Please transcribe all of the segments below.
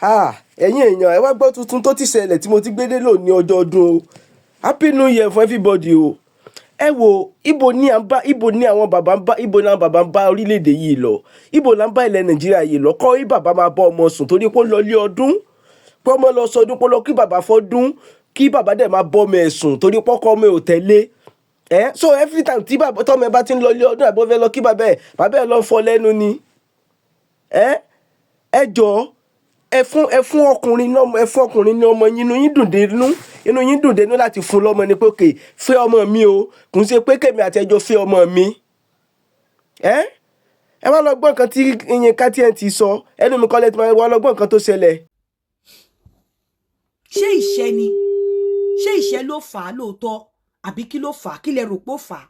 Ẹ̀yin èèyàn, ẹ wá gbọ́ tuntun tó ti ṣẹlẹ̀ tí mo ti gbé dé lónìí ọjọ́ ọdún o. Happy New Year for everybody o. Ẹ wo, ibo ni à ń bá, ibo ni àwọn bàbá ń bá, ibo ni àwọn bàbá ń bá orílẹ̀-èdè yìí lọ? Ibo là ń bá ilẹ̀ Nàìjíríà yìí lọ? Kọ́ bàbá máa bá ọmọ sùn torí pé ó lọ ilé ọdún, pé ọmọ lọ sọdún, pé ó lọ kí bàbá fọ́dún, kí bàbá dẹ̀ máa bọ́ ọmọ ẹ̀ sùn torí pé ọkọ ọmọ ẹ̀ ò tẹ̀lé. So every time tí bàbá tọ́mọ ẹ bá ti ń lọ ilé ọdún àbí ó fẹ́ lọ kí bàbá ẹ̀, bàbá ẹ̀ lọ fọ́ lẹ́nu ni. Ẹ jọ̀ọ́, ẹ fún ọkùnrin náà, ẹ fún ọkùnrin ní ọmọ yín, inú yín dùn dénú, inú yín dùn dénú láti fún lọ́mọ ni pé okay, fẹ́ ọmọ mi o, kò ń ṣe pé kèmi àti ẹjọ́ fẹ́ ọmọ mi. Ẹ wá lọ gbọ́ nǹkan tí Yinka TNT sọ, ẹnu mi kọ́lẹ́ tí wọ́n lọ gbọ́ nǹkan tó ṣẹlẹ̀. Ṣé ìṣẹ́ ni? Ṣé ìṣẹ́ ló fà á lóòótọ́ àbí kí ló fà á? Kí lẹ rò pé ó fà á?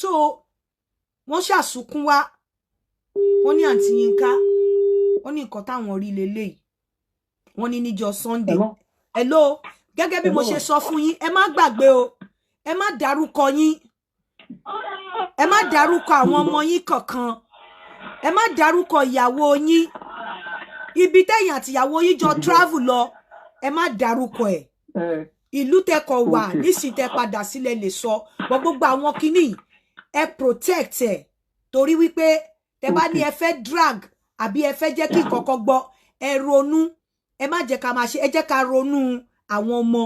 So wọ́n ṣàsùnkún wá, wọ́n ní àǹtí Yinka, wọ́n ní nǹkan táwọn rí leléyìí, wọ́n ní níjọ́ Sunday. Hello, gẹ́gẹ́ bí mo ṣe sọ fún yín, ẹ má gbàgbé o, ẹ má dárúkọ yín, ẹ má dárúkọ àwọn ọmọ yín kankan, ẹ má dárúkọ ìyàwó yín, ibi tẹ̀yìn àti ìyàwó yín jọ travel lọ, ẹ má dárúkọ ẹ̀, ìlú tẹkọ̀ wà nísìnyí tẹ padà sílẹ̀ lè sọ, gbogbo àwọn kinní ẹ protect ẹ, torí wípé tẹ bá ní ẹ fẹ́ drag àbí ẹ fẹ́ jẹ́ kí kọ́kọ́ gbọ́, ẹ ronú, ẹ má jẹ́ ká máa ṣe, ẹ jẹ́ ká ronú àwọn ọmọ,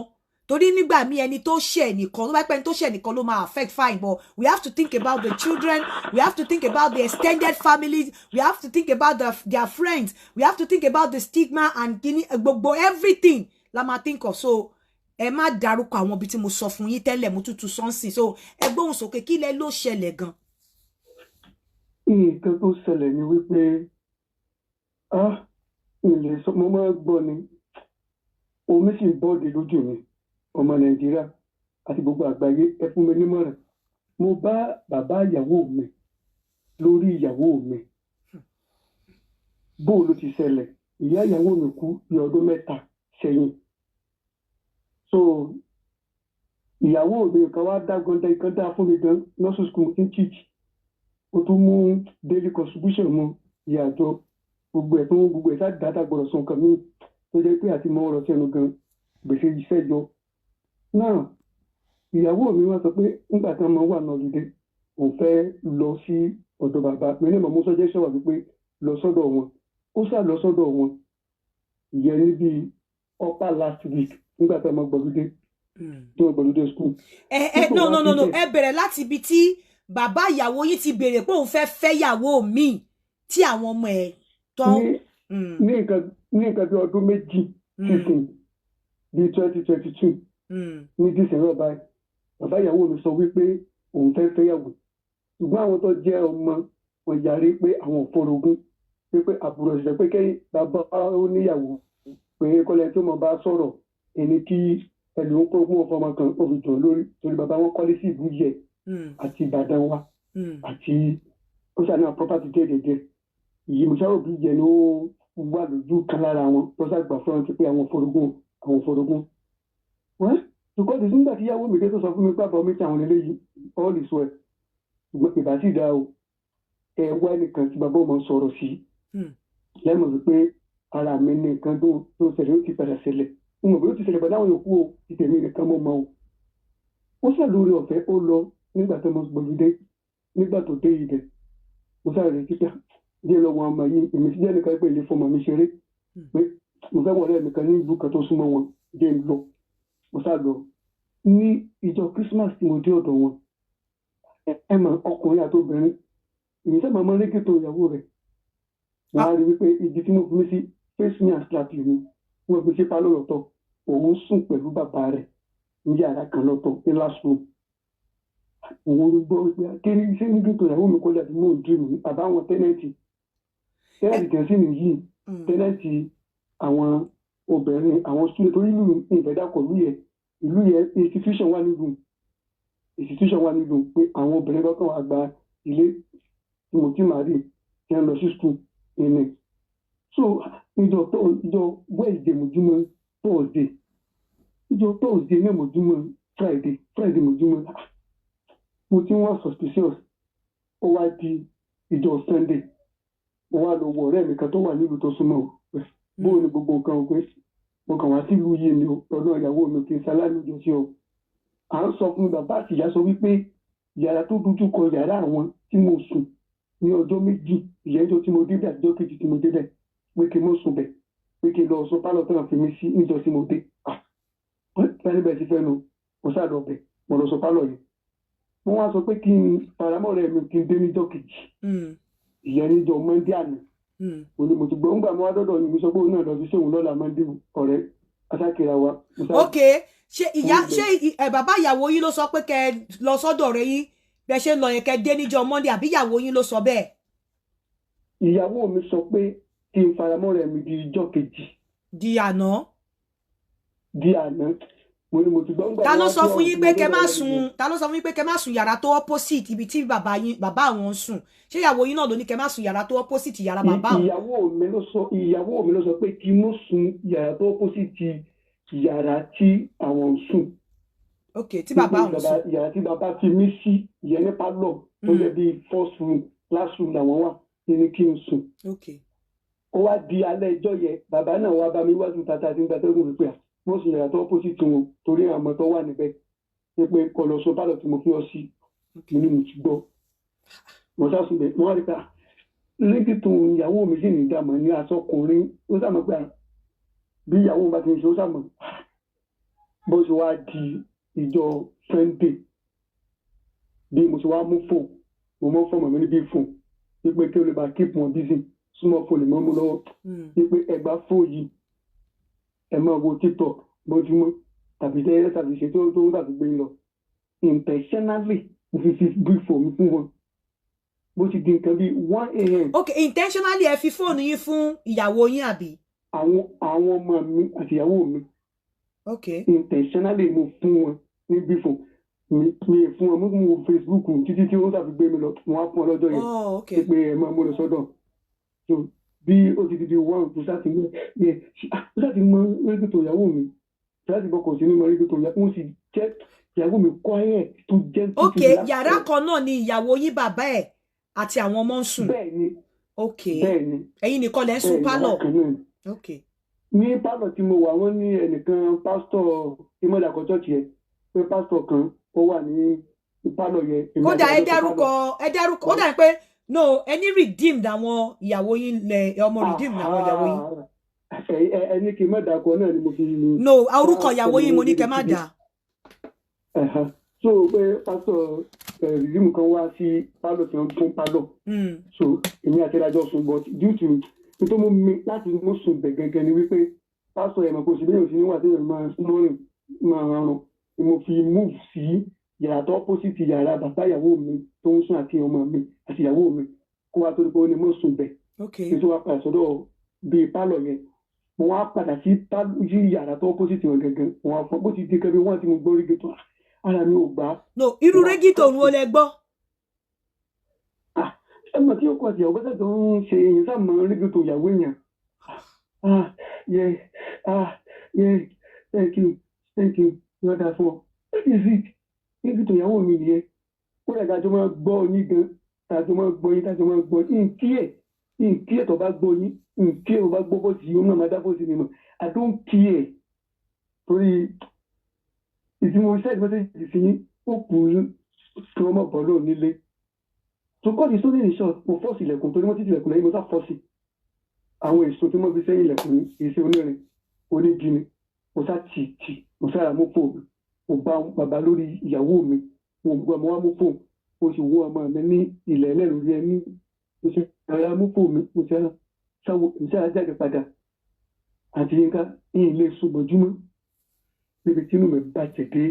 torí nígbà míì ẹni tó ṣẹ̀ nìkan, tó bá pẹ́ ẹni tó ṣẹ̀ nìkan ló máa affect, fine, but we have to think about the children, we have to think about the extended families, we have to think about their friends, we have to think about the stigma and gbogbo everything la máa think of. So ẹ má dárúkọ àwọn ibi tí mo sọ fún yín tẹ́lẹ̀, mo tútù sọ́nsìn, so ẹ gbóhùn sókè, kí lẹ ló ṣẹlẹ̀ gan. Nǹkan tó ṣẹlẹ̀ ni wípé ilé sọ mo máa ń gbọ́ ni, omi sì bọ́ọ̀dì lójú mi. Ọmọ Nàìjíríà àti gbogbo àgbáyé, ẹ fún mi nímọ̀ràn. Mo bá bàbá ìyàwó mi lórí ìyàwó mi, bó ló ti ṣẹlẹ̀. Ìyá ìyàwó mi kú ní ọdún 3 sẹ́yìn. So ìyàwó mi kan wá dá gan kan dá fún mi gan, nursery school ń teach, ó tún mú daily contribution mu ìyá àjọ gbogbo ẹ̀ tó gbogbo ẹ̀ sáà dáadáa gbọ́dọ̀ sọ nǹkan míì tó jẹ́ pé àti mọ ọ̀rọ̀ sẹ́nu gan gbèsè iṣẹ́ jọ náà. Ìyàwó mi wá sọ pé nígbà tí wọ́n máa wà náà lóde, òun fẹ́ lọ sí ọ̀dọ̀ bàbá mi ní mọ̀mú sọ́jẹ́ wà wípé lọ sọ́dọ̀ wọn. Ó sà lọ sọ́dọ̀ wọn ìyẹn níbi upper last week nígbà tí wọ́n máa gbọ̀lúdé, tí wọ́n gbọ̀lúdé school. Ẹ no, no, no, no, ẹ bẹ̀rẹ̀ láti ibi tí bàbá ìyàwó yìí ti béèrè pé òun fẹ́ fẹ́ yàwó mi tí àwọn ọmọ ẹ̀ tán. Ní nǹkan bí ọdún 2 sísìn, bíi 2022 ní December báyìí, bàbá ìyàwó mi sọ wípé òun fẹ́ fẹ́yàwó, ṣùgbọ́n àwọn tó jẹ́ ọmọ wọn yarí pé àwọn ò forogún, pé àbúrò ṣẹ̀ṣẹ̀ pé kẹ́yìn bàbá ó níyàwó, pé kọ́lẹ̀ tó mọ̀ bá sọ̀rọ̀ ẹni tí ẹlò ń kó fún ọmọ kan ó fi jọ lórí, torí bàbá wọn kọ́lé sí ìlú yẹ àti Ìbàdàn wa àti ó ṣàní property díẹ̀díẹ̀. Ìyí mo sábà bí yẹ ni ó wà lójú kan lára wọn tó ṣàgbà fún wọn ti pé àwọn forogún, àwọn forogún. Wọ́n ṣùgbọ́n tí nígbà tí ìyàwó mi dé tó sọ fún mi pé àbọ̀ mi ti àwọn eléyìí, all is well, ṣùgbọ́n ìbá sì dá o, ẹ wá ẹnìkan tí bàbá ọmọ sọ̀rọ̀ sí lẹ́mọ̀ wípé ara mi ní nǹkan tó ṣẹlẹ̀, ó ti padà ṣẹlẹ̀, n mọ̀ bí ó ti ṣẹlẹ̀ pẹ̀lú àwọn yòókù o, ti tèmi nìkan mọ́ mọ́ o. Ó ṣàlórí ọ̀fẹ́, ó lọ nígbà tó mọ gbòlúdé. Nígbà tó dé ibẹ̀, mo sáré títà díẹ̀ lọ́wọ́ ọmọ yìí. Èmi ti jẹ́ nìkan pé ilé fọmọ mi ṣeré pé mo fẹ́ wọlé ẹnìkan ní ìlú kan tó súnmọ́ wọn dé ń lọ. Mo sá lọ ní ìjọ Christmas tí mo dé ọ̀dọ̀ wọn. Ẹ mọ̀ ọkùnrin àti obìnrin, èyí sábà máa ń rí kètò ìyàwó rẹ̀. Wọ́n á rí wípé ibi tí mo fi mí sí, face me and slap you ni wọ́n fi sí pálọ̀ lọ́tọ̀, òun sùn pẹ̀lú bàbá rẹ̀ ní yàrá kan lọ́tọ̀ ní last room. Òun gbọ́ wípé kí ni ṣé ní kètò ìyàwó mi kọjá tí mò ń dream ní bàbá àwọn tenant tẹ̀ sí nìyí, tenant àwọn obìnrin, àwọn student, torí ìlú ìfẹ́dàkọ̀ ìlú yẹn, ìlú yẹn institution wà nílùú, institution wà nílùú pé àwọn obìnrin kọ́kọ́ wà gba ilé tí mo ti máa rí tí wọ́n lọ sí school ìní. So ìjọ tó ìjọ Wednesday mojúmọ́ Thursday, ìjọ Thursday náà mojúmọ́. Friday, Friday mọ́júmọ́. Ah, mo ti ń wá suspicious. Ó wá di ìjọ Sunday, mo wá lọ wo ọ̀rẹ́ mi kan tó wà nílùú tó súnmọ́ o, bóun ni gbogbo nǹkan o, pé mo kàn wá sílùú yìí ni o, lọ́dọ̀ ìyàwó mi, kì í sálámì jọ sí o. À ń sọ fún mi, bàbá àti ìyá sọ wípé yàrá tó dojú kọ yàrá àwọn tí mo sùn ní ọjọ́ 2, ìyẹn tó tí mo débẹ̀ àtijọ́ kejì tí mo débẹ̀, pé kí n mọ̀ sùn bẹ̀, pé kí n lọ sọ pálọ̀ tó náà fi mí sí níjọ́ tí mo dé. Ah, bẹ́ẹ̀ bẹ́ẹ̀ ti fẹ́ nu, mo sá lọ bẹ̀, mo lọ sọ pálọ̀ yẹn. Mo wá sọ pé kí n faramọ́ rẹ̀ mi, kí n dé níjọ́ kejì, ìyẹn níjọ́ Monday àná. Mo ní mo ti gbọ́. Ńgbà mo wá dọ́dọ̀ yìí, mo sọ pé òun náà lọ fi ṣéun lọ́la Monday. Ọ̀rẹ́ asákìrà wa. Ok, ṣé ìyá, ṣé bàbá ìyàwó yín ló sọ pé kẹ́ ẹ lọ sọ́dọ̀ rẹ̀ yín, bẹ́ ṣe ń lọ yẹn, kẹ́ ẹ dé níjọ́ Monday, àbí ìyàwó yín ló sọ bẹ́ẹ̀? Ìyàwó mi sọ pé kí n faramọ́ rẹ̀ mi di ìjọ́ kejì. Di àná. Di àná. Mo ní mo ti gbọ́. Ńgbà Ta mo ló wá sọ dé fún ọ̀hún yín tí pé mo kẹ́ má dọ́dọ̀ rẹ̀ sùn mi. Ta ló sọ fún yín pé kẹ́ má sùn yàrá tó opposite ibi tí bàbá yín, bàbá àwọn ń sùn? Ṣé ìyàwó yín náà ló ní kẹ́ má sùn yàrá tó opposite yàrá bàbá àwọn? Ìyàwó mi ló sọ pé kí n mú sùn yàrá tó opposite yàrá tí àwọn ń sùn. Ok, tí bàbá àwọn ń sùn. Yàrá tí bàbá fi mí sí, ìyẹn ní pálọ̀ tó jẹ́ bíi first room, last room làwọn wà ní kí n sùn. Ó wá di alẹ́ ìjọ́ yẹn, bàbá náà wá bá mi wájú tata àti nígbà tó ń gbé pé wọ́n sùn yàrá tó opposite wọn, torí àwọn ọmọ tó wà níbẹ̀, pé kó lọ sọ pálọ̀ tí mo fi ọ sí. Mo ní mo ti gbọ́. Mo sá sùn bẹ̀, mo wá rí pé ringtone ìyàwó mi sì ní ìdààmú ní aṣọkùnrin. Ó sàmọ́ pé bí ìyàwó mi bá ti ń ṣe, ó sàmọ́ bó ṣe wá di ìjọ Sunday. Bí mo ṣe wá mú fóònù, mo mọ́ fọ́ọ̀mù mi níbi fóònù wípé kí o lè bá keep wọn busy, súnmọ́ fóònù mọ́ mú lọ́wọ́, wípé ẹgbà fóònù yìí, ẹ máa wo TikTok bójúmọ́ tàbí tẹ́lẹ̀ tàbí ṣe tó tó tàbí gbé lọ. Intentionally, mo fi bí fóònù mi fún wọn. Bó ti di nǹkan bíi 1 a.m. Ok, intentionally ẹ fi fóònù yín fún ìyàwó yín, àbí? Àwọn ọmọ mi àti ìyàwó mi. Intentionally, mo fún wọn ní bí fóònù mi. Mi fún wọn, mo mú wo Facebook títí tí wọ́n tàbí gbé mi lọ. Mo wá fún ọ lọ́jọ́ yẹn pé ẹ máa mú lọ sọ́dọ̀. So bí ó ti di 1, mo sá ti mọ yẹ, mo sá ti mọ ringtone ìyàwó mi láti bọ́, kò sí ní mọ ringtone ìyàwó, mo sì jẹ́ ìyàwó mi quiet tó jẹ́. Ok, yàrá kan náà ni ìyàwó yín, bàbá ẹ̀ àti àwọn ọmọ ń sùn? Bẹ́ẹ̀ ni. Bẹ́ẹ̀ ni. Ẹ̀yin nìkan lẹ ń sùn pálọ̀? Bẹ́ẹ̀ ni. Ní pálọ̀ tí mo wà, wọ́n ní ẹnìkan, pásítọ̀ ìmọ̀dàkọ̀ church yẹn, pé pásítọ̀ kan ó wà ní pálọ̀ yẹn. Kódà ẹ dárúkọ, ẹ dárúkọ, ó dàbí pé no, ẹni Redeemed àwọn ìyàwó yín lẹ, ọmọ Redeemed àwọn ìyàwó yín. Ẹni kì í má dàkọ náà ni mo fi. No, orúkọ ìyàwó yín mo ní kẹ́ má dà. So pé pásítọ̀ Redeemed kan wá sí pálọ̀ tí wọ́n fún pálọ̀. So èmi àti ìdájọ́ sùn, but due to nítorí mú mi láti mú sùn bẹ̀ gẹ́gẹ́ ni wípé pásítọ̀ ẹ̀ mọ̀ kò sí bí yóò sí níwà tí yóò máa snoring, máa rọrùn, ni mo fi move sí yàrá tó opposite yàrá bàbá ìyàwó mi tó ń sùn àti ọmọ mi àti ìyàwó mi, kó wá tó di pé ó ní mọ̀ sùn bẹ̀. Kí tó wá padà sọ́dọ̀ bíi pálọ̀ yẹn, mo wá padà sí yàrá tó opposite wọn gẹ́gẹ́. Mo wá fọ bó ti di kẹ́bí wọ́n ti mo gbọ́ ringtone, ara mi ò gbà. No, irú ringtone wo lẹ gbọ́? Ẹ mọ̀ tí ó kọ̀ sí ìyàwó bẹ́sẹ̀ tó ń ṣe èèyàn sáà mọ̀ ringtone ìyàwó èèyàn. Ah yeah, ah yeah, thank you, thank you, lọ́dà fún ọ. That is it, ringtone ìyàwó mi nìyẹn. Ó dẹ̀ ká jọ máa gbọ́ yín gan, ká jọ máa gbọ́ yín, ká jọ máa gbọ́ yín. Nkí ẹ̀ nkí ẹ̀ tó bá gbọ́ yín, nkí ẹ̀ tó bá gbọ́ bọ́sì yìí, ó náà máa dá bọ́sì mi mọ̀. I don't care, torí ìdí mo send message sí yín, ó kù kí wọ́n má bọ́ lóun nílé. To cut the story in short, mo force ilẹ̀kùn, torí wọ́n ti tilẹ̀kùn lẹ́yìn. Mo sá force àwọn èso tí wọ́n fi sẹ́yìn ilẹ̀kùn ní èso onírin onígi ni. Mo sá tì tì, mo sá ra mú fóònù, mo bá bàbá lórí ìyàwó mi, mo gbọ́, mo wá mú fóònù, mo sì wọ ọmọ mi ní ilẹ̀ ẹlẹ́rù rí ẹní, mo sì ra mú fóònù mi, mo sì sáwọ, mo sì ra jáde padà. Àti Yínká ní ilé sùnmọ́júmọ́ níbi tí inú mi bàjẹ́ dé.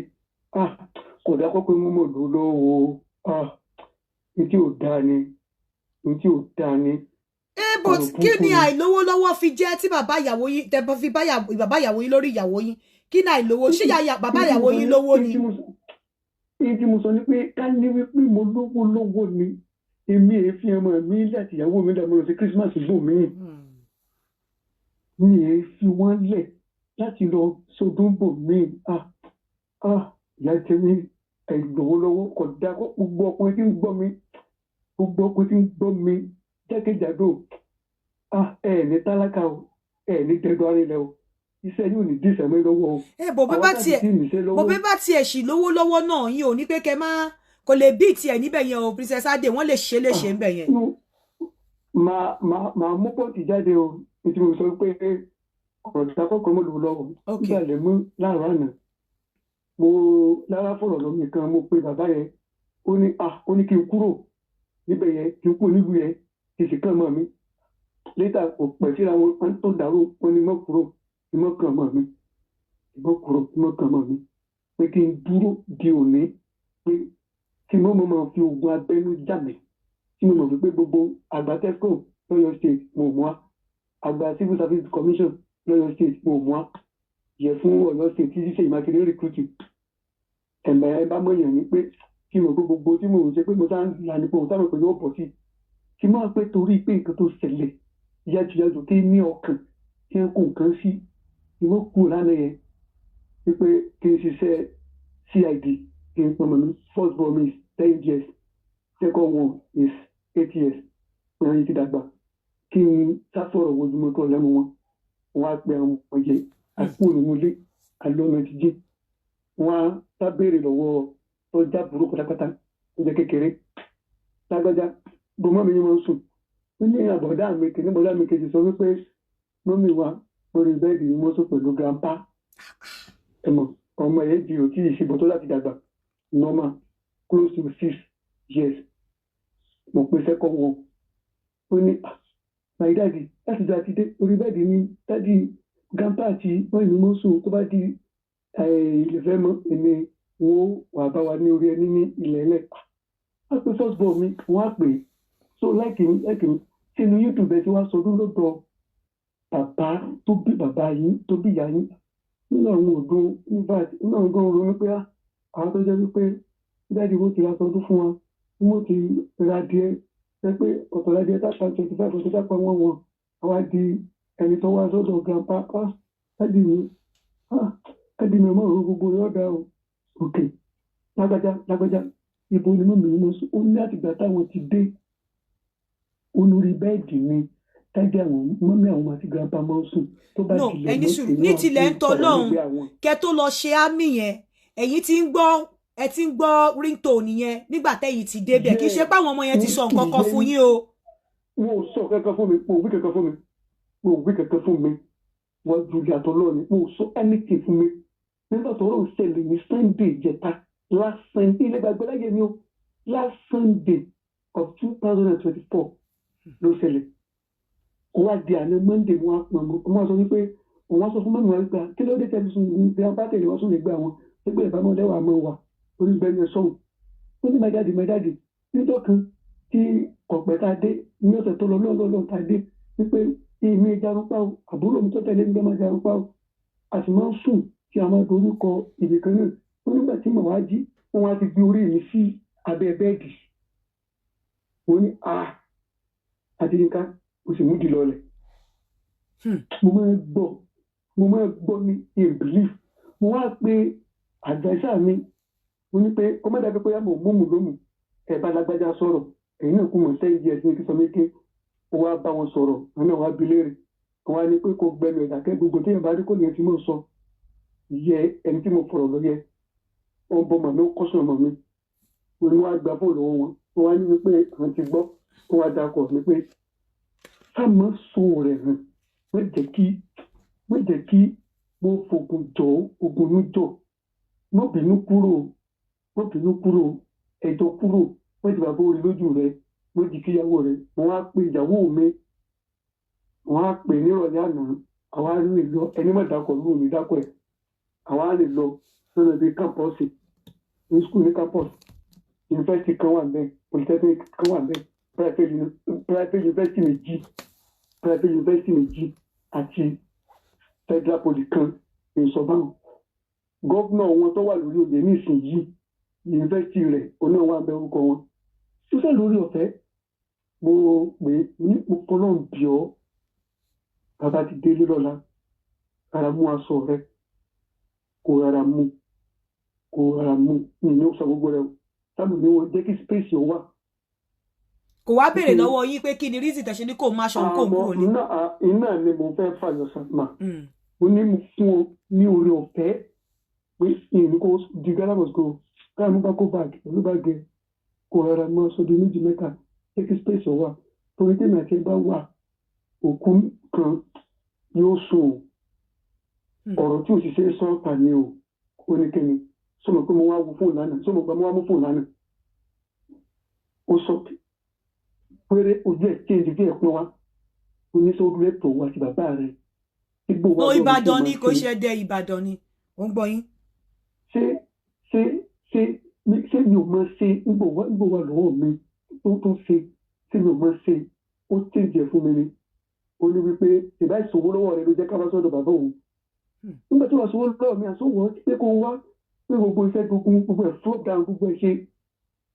Ah, kò dá kọ́kọ́ mú mọ̀ ló lọ́wọ́. Ah, ní tí ò dáa ni, ní tí ò dáa ni. Ẹ but kí ni àìlówó lọ́wọ́ fi jẹ́ tí bàbá ìyàwó yín tẹ fi bá bàbá ìyàwó yín lórí ìyàwó yín? Kí ni àìlówó? Ṣé bàbá ìyàwó yín lówó ni? Èyí tí mo sọ ni pé ká ní wípé mo lówó lọ́wọ́ ni, èmi èé fi ọmọ mi láti ìyàwó mi dàgbà lọ sí Christmas bò mí, mi èé fi wọ́n lẹ̀ láti lọ sọdún bò mí. Ah ah. Ìyà jẹ mí, àìlówó lọ́wọ́ kò dáa. Kó gbogbo ọkùnrin tí ń gbọ́ mi, gbogbo ọkùnrin tí ń gbọ́ mi jákèjádò, ah, ẹ ní tálákà o, ẹ ní dẹdọ arílẹ o, iṣẹ́ yóò ní dísẹmí lọ́wọ́ o. Ẹ bò bí bá Àwọn tiẹ̀ táàbì tí níṣẹ́ bò lọ́wọ́ bí bá tiẹ̀ sì lówó lọ́wọ́ náà, yín ò ní pé kẹ́ má kò lè bí tiẹ̀ níbẹ̀ yẹn o. Princess Adé, wọ́n lè ṣe léṣe níbẹ̀ yẹn. Máa mú pọ́ǹtì jáde o, ní tí mo sọ pé ọ̀rọ̀ ìdákọ̀kọ̀ mo lò lọ́wọ́. Nígbà lè mú láàárọ̀ àná, mo lára fọ̀rọ̀ lọ́mọ kan, mo pe bàbá yẹn, ó ní, ah, ó ní kí n kúrò níbẹ̀ yẹn, kí n kúrò nílùú yẹn, kí n sì kàn mọ́ mi. Later, kò pẹ́ síra wọn, wọn tó dàrú, wọn ní mọ́ kúrò, kí mọ́ kàn mọ́ mi, kí mọ́ kúrò, kí mọ́ kàn mọ́ mi, pé kí n dúró di òní, pé kí mọ́ mọ́ máa fi oògùn abẹ́nú jà mí, tí mo mọ̀ wípé gbogbo àgbà tesco lọ́yọ̀ State mo mú wa, àgbà Civil Service Commission lọ́yọ̀ State mo mú wa, yẹ fún Ọ̀yọ́ State tí Ṣèyí Mákindé recruit ẹ̀mẹ̀ ẹ bá mọ̀yàn ní, pé kí mo gbé gbogbo tí mo ń ṣe, pé mo sáà ń la ní pé mo sáà mọ̀ pé yóò bọ̀ sí kí máa pé, torí pé nǹkan tó ṣẹlẹ̀ yájúyájú kí ní ọkàn kí n kó nǹkan sí ìwọ́n kú lánàá yẹn, wípé kí n ṣiṣẹ́ CID, kí n pọnmọ mi. First born mi is 10 years, second one is 8 years, wọ́n yìí ti dàgbà. Kí n sáfọ̀rọ̀ wojúmọ́ tó lẹ́nu wọn, wọ́n á pe àwọn ọmọ yẹn àkúrò nínú ilé alọ́nà jíjìn, wọ́n á sábẹ́rẹ̀ lọ́wọ́ tó já burú pátápátá tó jẹ́ kékeré lágbájá gbọmọ mi yín máa ń sùn. Ó ní àbọ̀dá mi kìíní, bọ̀dá mi kejì sọ wípé mummy wa lórí bed ni wọ́n sùn pẹ̀lú grandpa. Ẹ mọ̀ ọmọ yẹn di òtí ìṣèbọ̀ tó láti dàgbà normal, close to 6 years. Mo pe second one, ó ní, "Ah, my daddy, láti jọ àti dé orí bed ni daddy, grandpa àti mummy mi máa ń sùn. Tó bá di ilé fẹ́ mọ́ èmi, wọ́n wà bá wa ní orí ẹni ní ilẹ̀ ẹlẹ́." Á pe first born mi, wọ́n á pè é, so like mi, like mi sínú YouTube ẹ ti wá sọdún lọ́dọ̀ bàbá tó bí bàbá yín, tó bí ìyá yín nínú àwọn òdùn. In fact, nínú àwọn gan ronú pé àwọn tó jẹ́ wípé daddy wo ti ra sọdún fún wa, wọ́n ti ra díẹ̀ jẹ́ pé ọ̀tọ̀ ra díẹ̀ tápà 25, ọ̀tọ̀ tápà wọ́n wọ̀n, àwa di ẹni tó wá sọ́dọ̀ grandpa. Ah, daddy mi, ah, daddy mi, ọmọ òru gbogbo yọ̀ọ̀dà o. Ok, lágbájá, lágbájá, ibo ni mummy mi mọ́ sùn? Ó ní àtìgbà táwọn ti dé, olórí bed ni daddy àwọn, mummy àwọn àti grandpa máa ń sùn. Tó bá No, dilẹ̀ ẹni mọ́, sùúrù. èmi Ní wà tilẹ̀ ń fún tọ́ ọ̀rọ̀ lọ́hùn nígbẹ́ àwọn. Kẹ́ tó lọ ṣe àmì yẹn, ẹ̀yin ti ń gbọ́, ẹ ti ń gbọ́ ringtone yẹn nígbà tẹ́yin ti débẹ̀. Kì í ṣe pé àwọn ọmọ yẹn ti sọ nǹkan kan fún yín o. Wọn ò sọ kankan fún mi, wọn ò wí kankan fún mi, wọn ò wí kankan fún mi. Wọn ju ìyàtọ̀ lọ ni, wọn ò sọ anything fún mi. Nígbà tó rọ̀ ṣẹlẹ̀ ní Sunday ìjẹta, last Sunday, ilé gbàgbé láyé mi o, last Sunday of 2024 ló ṣẹlẹ̀. Kó wá di àná Monday, wọn á pọn mọ́, wọn á sọ wípé òun á sọ fún mummy wa wípé kí ló dé tẹ́lẹ̀ sùn ní grandpa tẹ̀lé wọn sùn nígbà wọn ẹgbẹ́ ìbámu lẹ́wà máa wà orí bẹ́ẹ̀ ni sọ̀hún. Ó ní my daddy, my daddy, níjọ́ kan tí ọ̀pẹ tá a dé ní ọ̀sẹ̀ tó lọ lọ́lọ́lọ́ tá a dé, wípé èmi jarunpá o, àbúrò mi tó tẹ̀lé mi ló máa jarunpá o, a sì máa ń sùn tí a máa dorí kọ ibì kan náà. Ó nígbà tí màá wá jí, wọ́n wá ti gbé orí mi sí abẹ́ bed. Mo ní a àti Yínká, mo sì mú di lọlẹ̀. Mo máa ń gbọ́, mo máa ń gbọ́ ní in belief. Mo wá pe adviser mi, mo ní pé kó má dàbí pé mo mú mu lómù, ẹ̀ bá lágbájá sọ̀rọ̀, èyí náà kú mọ̀ 10 years ní kí sọ mí ké. Ó wá bá wọn sọ̀rọ̀, wọn náà wá bi léèrè, wọn wá ní pé kó gbẹnu ẹ̀dá kẹ́ gbogbo téèyàn bá rí kó lè fi mọ̀ sọ yẹ ẹni tí mo fọ̀rọ̀ lọ yẹ. Wọ́n bọ́ màmí, ó kọ́sùn ọmọ mi. Mo ní wọ́n á gba fóònù lọ́wọ́ wọn, wọ́n wá ní wípé àwọn ti gbọ́. Wọ́n wá dakọ̀ mi pé ká má sọ rẹ̀ hàn, má jẹ́ kí wọ́n fogun jọ ogun ní jọ, má bínú kúrò, má bínú kúrò, ẹjọ́ kúrò, wọ́n ti bàbá orí lójú rẹ̀, wọ́n di kíyàwó rẹ̀. Wọ́n á pe ìyàwó mi, wọ́n á pè nírọ̀lẹ́ àná, àwa lè lọ, ẹni má dakọ̀ lóò ní dákọ̀ ẹ̀, àwa lè lọ lọ́nà bíi campus ní school, ní campus university kan wà bẹ́ẹ̀, polytechnic kan wà bẹ́ẹ̀, private university méjì, private university méjì àti federal poly kan ní ìsọ̀báwọn. Governor wọn tó wà lórí oyè nísìnyí, yunifásitì rẹ̀ òun náà wà bẹ orúkọ wọn ṣíṣe lórí ọ̀fẹ́. Mo pè é ní, mo fọlọ́n bí ọ́, bàbá ti délé lọ́la, rárá mú aṣọ rẹ, kó rárá mú. Kò rárá mú mi ní ó sọ gbogbo rẹ o, sábà ní wọn jẹ́ kí space ó wà. Kò wá béèrè lọ́wọ́ yín pé kí ni reason tẹ̀ ṣe ní kó má ṣọ kó kúrò ní? Iná ni mo fẹ́ fàyọ sàmà. Mo ní mo fún ọ ní oore ọ̀fẹ́ pé ìrìn kò di Ghana must go, káà mú bá kó báàgì pẹ̀lú báàgì ẹ̀, kò rárá mọ́ sọdún méjì mẹ́ta, jẹ́ kí space ó wà, torí tèmi àti ẹ bá wà, òkú kan yóò sùn o. Ọ̀rọ̀ tí òṣìṣẹ́ sọ́ọ̀tà ni o. Ó ní kíni sọmọ pé mo wá wo fóònù lánàá, sọmọ pé mo wá mú fóònù lánàá. Ó sọ péré, ojú ẹ̀ change bí ẹ̀ pín wá. Ó ní sọ lẹ́tọ̀ọ́ wa àti bàbá rẹ̀ igbó wa No, lọ́run tó Ìbàdàn máa ni, kò ṣe. Ṣe dẹ Ìbàdàn ni, ó ń gbọ́ yín. Ṣé mi ò máa ṣe nígbò wà lọ́wọ́ mi tó ṣe, ṣé mi ò máa ṣe? Ó change ẹ̀ fún mi ni. Ó ní wípé ìbá ìṣòwò lọ́wọ́ rẹ ló jẹ́ ká wá sọ́dọ̀ bàbá òun. Nígbà tí wàá sọ́wọ́ lọ́wọ́ mi, àsọ̀wọ́ pé kó wá pé gbogbo iṣẹ́, gbogbo ẹ̀ flop down, gbogbo ẹ̀ ṣe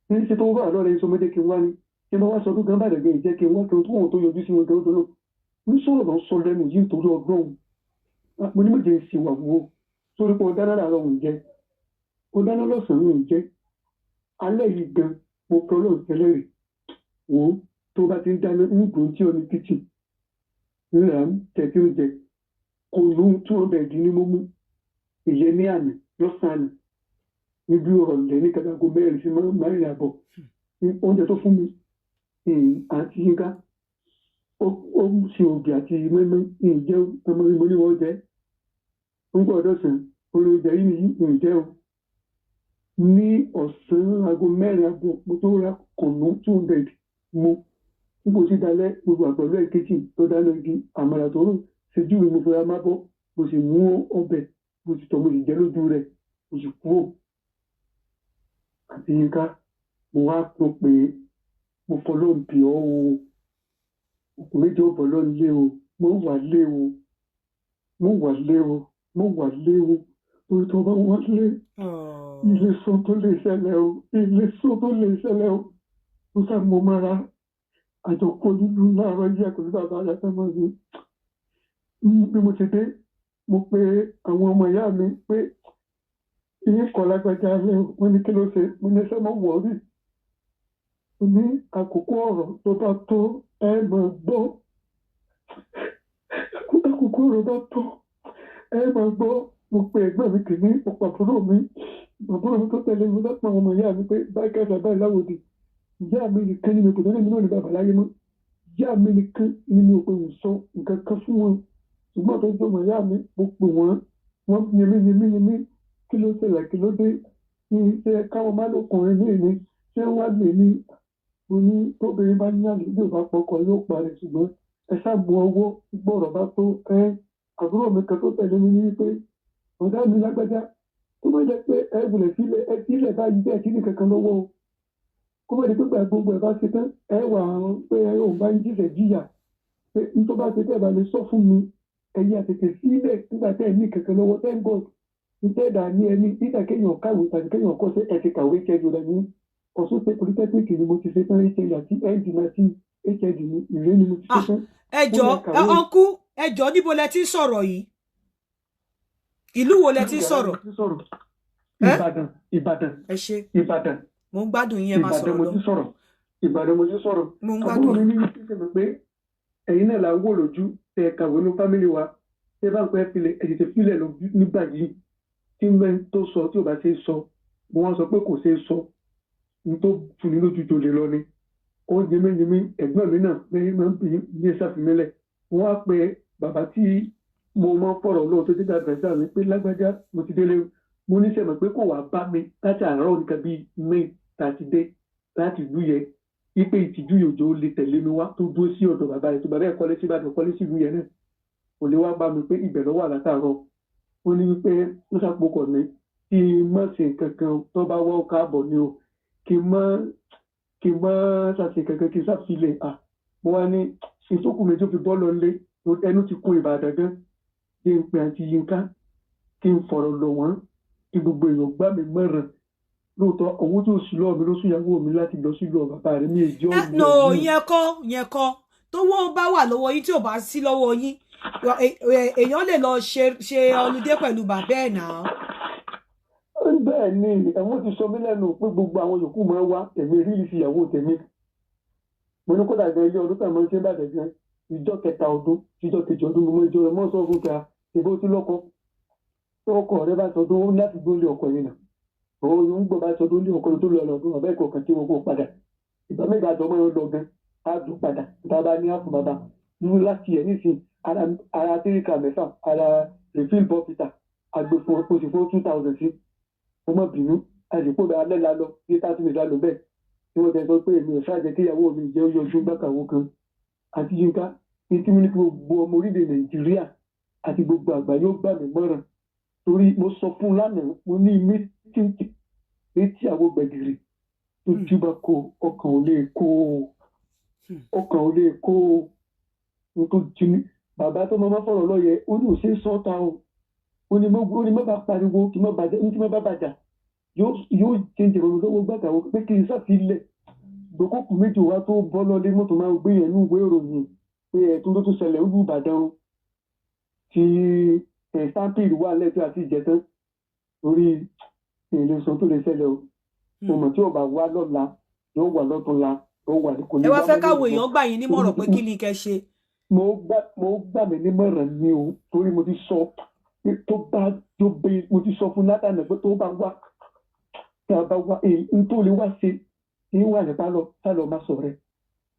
ní ṣe tó wà lọ́rẹ̀ sọmọdé kí n wá ní kí n bá wá sọdún gan bàdàn gan ìjẹ́ kí n wá kí n tó wọn tó yọjú sí wọn gan tó lọ ní sọ̀rọ̀ lọ sọ lẹ́nu yìí nítorí ọgbọ́n. Mo ní méje sì wà wò sórí pé ọ̀dáná làárọ̀ òun jẹ́, ọ̀dáná lọ́sàn-án òun jẹ́, alẹ́ yìí gan mo kọ́ lóun tẹ́lẹ̀ rè wò ó. Tó bá ti ń dáná ń dùn tí ó ní kitchen ńlá ń tẹ̀tí oúnjẹ kò lù 200 ní mo mú ìyẹn ní àná lọ́sàn-án àná níbi ọ̀rọ̀lẹ́ ní kàkàgò 4 sí 4.5. Oúnjẹ tó fún mi, àti Yínká, ó ṣe ògì àti mọ́ínmọ́ín, ìjẹ́ ọmọ mi. Mo ní wọ́n jẹ́ ń gbọ́ ọ̀dọ́ sàn olóúnjẹ yìí nìyí ìjẹ́ o. Ní ọ̀sán aago 4.30 mo tó ra kùnú 200 mu. N kò sí dalẹ̀ gbogbo àpẹẹrẹ ẹ̀ kejì tó dáná igi àmàlà tó rò ṣojú mi, mo fura má bọ́, mo sì mú ọbẹ̀, mo sì tọ̀, mo sì jẹ́ lójú rẹ̀, mo sì kúrò. Àti Yínká, mo wá pọ̀ pé mo fọlọ́n bì ọ́ o, òkú méjì ó bọ̀ lọ́n lé o. Mo wà lé o, mo wà lé o, mo wà lé o, torí tó bá wà lé, ilé sọ tó lè ṣẹlẹ̀ o, ilé sọ tó lè ṣẹlẹ̀ o. Mo sá mo mara àjọkọ nínú láàárọ̀ yíyá pẹ̀lú bàbá àyàtọ̀ mi. Bí mo ti dé, mo pe àwọn ọmọ ìyá mi pé ìyẹn kọ́ lágbájá lẹ́ o. Wọ́n ní kí ló ṣe? Mo ní sẹ́ mo wọ̀ rí. Mo ní àkókò ọ̀rọ̀ tó bá tó, ẹ máa gbọ́. Àkókò ọ̀rọ̀ bá tó, ẹ máa gbọ́. Mo pe ẹ̀gbọ́n mi kìíní, mo pa àbúrò mi, àbúrò mi tó tẹ̀lé mi lápá, àwọn ọmọ ìyá mi pé báyìí kẹsà báyìí láwòdì. Ìyá mi nìkan ni mi kò tó ní mi náà ní bàbá láyé mọ́. Ìyá mi nìkan ni mi ò pè wọ́n sọ nǹkan kan fún wọn, ṣùgbọ́n tó jẹ́ ọmọ ìyá mi, mo pè wọ́n, wọ́n yẹmí yẹmí yẹmí, kí ló ṣẹlẹ̀, kí ló dé, ní ṣe káwọn má lókùnrin ní ìní, ṣé wọ́n á lè ní. Mo ní tóbìnrin bá ní àlè bí ò bá pọkọ yóò parẹ́, ṣùgbọ́n ẹ ṣáàbù ọwọ́ gbọ́rọ̀ bá tó ẹ. Àbúrò mi kan tó tẹ̀lé mi ní wípé ọ̀gá mi lágbájá, tó bá jẹ́ pé ẹ wulẹ̀ sílẹ̀, ẹ sílẹ̀ báyìí bẹ́ẹ̀ kí ní kankan lọ́wọ́ o, kó má di pé gbà gbogbo ẹ̀ bá ṣe tán, ẹ wà pé òun bá ń jíṣẹ́ jìyà pé n tó bá ṣe tẹ́ ẹ bá lè sọ fún mi, ẹ̀yin àtètè sílẹ̀ nígbà tẹ́ ẹ ní kankan lọ́wọ́. Thank God, n tẹ́ dà ní ẹni nígbà kéèyàn kàwé tàbí kéèyàn kọ́ṣẹ́, ẹ ti kàwé kẹ́jọ rẹ̀ ní Ọ̀ṣun State Polytechnic ni mo ti ṣe tán, HND àti ND àti HND ní ìwé ni mo ti ṣe tán. Ẹ jọ, uncle, ẹ jọ, níbo lẹ ti ń sọ̀rọ̀ yìí? Ìlú wo lẹ ti ń sọ̀rọ̀? Ìbàdàn, Ìbàdàn. Ẹ ṣé. Ìbàdàn. Mo ń gbádùn yín, ẹ máa Ìbàdàn sọ̀rọ̀ mo lọ. ti sọ̀rọ̀, Ìbàdàn mo ti sọ̀rọ̀. Mo ń Àbúrò gbádùn. mi ní ṣíṣe mi pé ẹ̀yin náà là ń wò lójú tẹ kàwé ní family wa, tẹ bá ń pẹ́ filẹ̀, ẹ̀ tètè filẹ̀ lọ nígbà yìí tí mẹ́ tó sọ tí ò bá ṣe é sọ. Mo wá sọ pé kò ṣe é sọ, ní tó fún ni lójú jolè lọ ni ó ń yẹmí yẹmí. Ẹ̀gbọ́n mi náà lẹ́yìn máa ń bì í ní ṣàfimílẹ̀. Mo wá pe bàbá tí mo máa ń fọ̀rọ̀ lọ́wọ́ tó dé dàgbà sáà mi pé lágbájá, mo ti délé. Mo ní sẹ́mi pé kò wá bá mi láti àárọ̀ nìkan bíi 9:30 dé láti ìlú yẹn, ipe ìtìjú yòjó lè tẹ̀lé mi wá, tó dúró sí ọ̀dọ̀ bàbá rẹ̀, tó bàbá ẹ̀ kọ́lé sí Ìbàdàn, kọ́lé sí ìlú yẹn náà, kò lè wá bá mi pé ibẹ̀ ló wà látàárọ̀. Ó ní wípé ó ṣàpòkọ̀ ní kí n má ṣe nǹkan kan, tó bá wọ́ káàbọ̀ ni o, kí n má ṣàṣe kankan, kí n ṣàfilẹ̀ à. Mo wá ní ìtókù mi tó fi bọ́ lọ lé, ẹnu ti kún Ìbàdàn gan, kí n pe àǹtí Yínká, kí n fọ̀rọ̀ lọ̀ wọ́n, kí gbogbo èèyàn gbá mi mọ̀ràn. Lóòótọ́, owó tó sì lọ́ọ̀ mi ló sún ìyàwó mi láti lọ sílùú bàbá rẹ̀ ní èjì ọ̀gbọ̀n. No, ìyẹn kọ́, ìyẹn kọ́. Tówó bá wà lọ́wọ́ yín, tí ò bá sí lọ́wọ́ yín, èèyàn lè lọ ṣe holiday pẹ̀lú bàbá ẹ̀ náà. Bẹ́ẹ̀ ni, ẹ̀wọ̀n ti sọ mí lẹ́nu pé gbogbo àwọn yòókù máa ń wá, èmi rí ìfìyàwó tèmi. Mo ní kódà gan, ilé ọdún tàbí ṣe ń bàjẹ́ gan, ìjọ kẹta ọdún, ìjọ kejì ọdún, mo mọ ìjọ rẹ mọ́ sọ fún ká ìbò tí lọ́kọ tó ọkọ rẹ bá sọdún, ó ní láti gbólé ọkọ yẹn nà. Òun ń gbọ́ bá sọdún lé ọkọ tó lọ lọ́dún ọ̀bẹ́ kọ̀ọ̀kan tí wọn kò padà. Ìgbà méjì àjọ máa ń lọ gan, á dùn padà tá a bá ní àfún bàbá nínú láti ẹ̀ nísìn ara ara tíríkà mẹ́fà, ara refill bọ́pítà àgbè fún ọ, oṣù fún 2,000 sí. Mo má bínú, àsìkò bẹ alẹ́ la lọ bí 30 minutes la lò bẹ́ẹ̀ tí wọ́n tẹ sọ pé èmi ò ṣáàjẹ́ kíyàwó mi jẹ́ ó yọjú gbàkàwọ́ kan. Àti Yínká ní tí mo ní kí gbogbo ọmọ orílẹ̀ Nàìjíríà àti gbogbo àgbáyé ó gbà mí mọ́ràn, torí mo sọ fún un lánàá, mo ní meeting létí àwọn gbẹ̀gìrì tó júbà kó ọkàn ò lè kó o, ọkàn ò lè kó o. N tó jí ní bàbá tó máa fọ̀rọ̀ lọ́yẹ, ó ní òṣè sọ́ta o, ó ní má bá pariwo kí má bàjẹ́, ní tí má bá bàjá yóò jẹ́jẹ́ rọrùn lọ́wọ́ gbàgbà pé kí n sàfilẹ̀ gbòkókù méjì wá tó bọ́ lọ́lé mọ́tò máa gbé yẹn ní ìwé ìròyìn pé ẹ̀tún tó tún ṣẹlẹ̀ ó lù Ìbàdàn o, tí ẹ̀ stampede wà lẹ́tọ́ àti ìjẹtán orí ìlẹsọ tó lè ṣẹlẹ̀ o. Mo mọ̀ tí ó bá wá lọ́la, yóò wà lọ́túnla, yóò wà ní kò ní Ẹ wá wá fẹ́ mọ́ káwọn lónìí mọ́. èèyàn gbà yín nímọ̀ràn pé kí ni kẹ́ ṣe? Mo gbà mí nímọ̀ràn ni o, torí mo ti sọ pé tó bá tó bẹ, mo ti sọ fún látàná pé tó bá wá, tí a bá wá èyí n tó lè wá ṣe ní wà ní pálọ̀ sálọ má sọ rẹ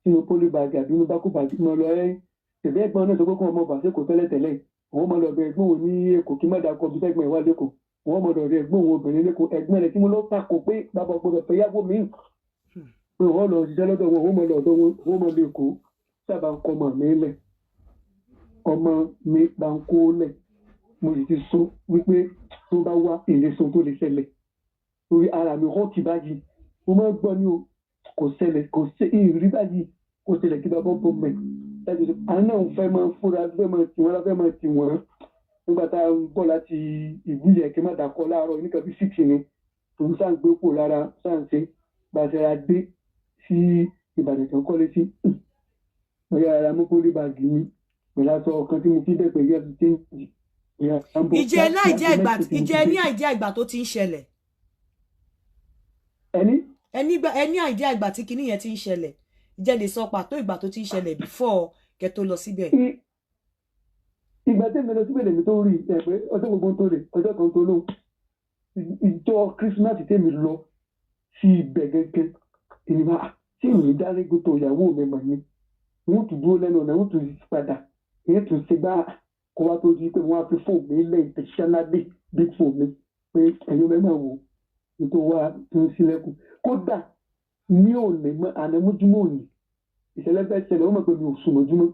sínú polybag àbí inú bákú bag mo lọ. Ẹ tẹ̀lé ẹ̀gbọ́n náà sọ pé kí wọ́n mọ̀ bá ṣe kò tẹ́lẹ̀ tẹ́lẹ̀, òun mọ̀ lọ́dọ̀ ẹ̀gbọ́n òun ní Èkó, kí má dàkọ bí sẹ́gbọ̀n ìwà lẹ́kọ̀ọ́, òun mọ̀ lọ́dọ̀ ẹ̀gbọ́n òun obìnrin lẹ́kọ̀ọ́, ẹ̀gbọ́n rẹ̀ tí mo lọ takò pé bàbá gbọ́dọ̀ fẹ́ yàgò míì, pé wọ́n lọ ṣiṣẹ́ lọ́dọ̀ wọn, òun mọ̀ lọ́dọ̀ wọn, òun mọ̀ lẹ́kọ̀ọ́ sábà ń kọ́ ọmọ mi lẹ̀, ọmọ mi bá ń kó lẹ̀. Mo sì ti sọ wípé tó bá wá ìlẹsọ tó lè ṣẹlẹ̀, torí ara mi hàn báyìí, mo máa ń gbọ́ ní o, kò ṣẹlẹ̀, kò ṣe ìrírí báyìí, kò ṣẹlẹ̀ kí bàbá bọ́ mẹ́. Àwọn náà fẹ́ máa fúnra, fẹ́ máa tì wọ́n, fẹ́ máa tì wọ́n nígbà tá a ń bọ̀ láti ìlú yẹn, kí n má dàkọ láàárọ̀ nígbà bí 6 ni tòun sáà ń gbé kúrò lára sáà ń ṣe bá a ṣe ra dé sí Ìbàdàn tó ń kọ́lé sí. Mo yára mú polybag mi pẹ̀lú aṣọ kan tí mo fi bẹ́ẹ̀ pẹ̀lú ẹ̀sùn change. Ìjẹ́ ní àìjẹ́ ìgbà, ìjẹ́ ní àìjẹ́ ìgbà tó ti ń ṣẹlẹ̀? Ẹni? Ẹni àìjẹ́ ìgbà tí kinní yẹn ti ń ṣẹlẹ̀, ìjẹ́ lè sọ pàtó ìgbà tó ti ń ṣẹlẹ̀ before kẹ́ tó lọ síbẹ̀? Ìgbà tí èmi lọ síbẹ̀ lèmi tó rí ẹ pé ọjọ́ gbogbo tó lè ọjọ́ kan tó lóhùn, ìjọ Christmas tèmi lọ sí ibẹ̀ gẹ́gẹ́, èmi máa tí èmi dárígbó tó ìyàwó mi mọ̀ ni wọ́n tún dúró lẹ́nu ọ̀nà, wọ́n tún padà, èyí tún ṣe gbá kó wá tó di pé wọ́n á fi fóònù mi lẹ́yìn intentionally big phone mi pé ẹ̀yin mẹ́mọ̀ wò nítorí wá tún sílẹ̀kùn. Kódà ní òní mọ́ ànámójúmọ́ òní ìṣẹ̀lẹ̀ fẹ́ ṣẹlẹ̀, wọ́n mọ̀ pé mi ò sùn mọ́júmọ́.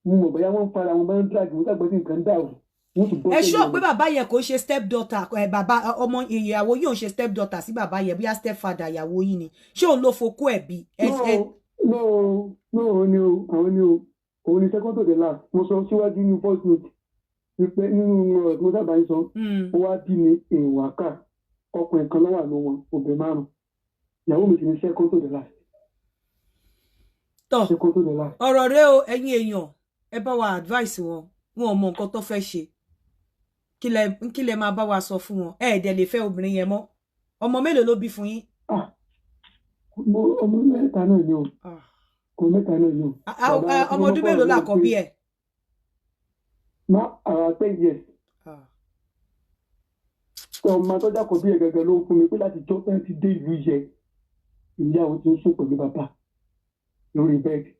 Mo mọ̀ bóyá wọ́n ń fara wọn bá ń drag wọn dàgbà sí nǹkan dàrú, wọ́n tún bọ́ Ẹ sẹ́yìn ṣọ́ pé ọ̀nà. bàbá yẹn kò ṣe step daughter ẹ, bàbá ọmọ ìyàwó yìí ò ń ṣe step daughter sí bàbá yẹn, bóyá step father ìyàwó yìí ni? Ṣé òun ló fokó ẹ̀ bí ẹ? No. Ẹ No, no, òun ni o, àwọn ni o, òun ni second to the last. Mo sọ síwájú ní voice note wípé nínú ọ̀rọ̀ tí mo sábà ń sọ, ó wá bí mi ìwà ká ọkùnrin kan lọ́wọ́ àánú wọn, obìnrin márùn, ìyàwó mi sì ní second to the last. Tọ. Second to the last. Ọ̀rọ̀ rẹ o, ẹ̀yin èèyàn, ẹ bá wa advice wọn. Wọn ò mọ nǹkan tó fẹ́ ṣe. Kí lẹ máa bá wa sọ fún wọn? Ẹ ẹ̀ dẹ̀ lè fẹ́ obìnrin yẹn mọ́. Ọmọ mélòó ló bí fún yín? Ah, ọmọ mẹ́ta náà ni o. Ọmọ mẹ́ta náà ni o. Bàbá tí Ọmọ wọ́n ọdún fọ̀rọ̀ mélòó lórí làkọ́bí pé ẹ̀? Má ara 10 years. Ọmọ tó jákòó bí ẹ gẹ́gẹ́ ló ń fún mi pé láti jọ́ tán ti dé ìlú yẹ, ìyá òun ti ń sùn pẹ̀lú bàbá lórí bẹ́ẹ̀dì,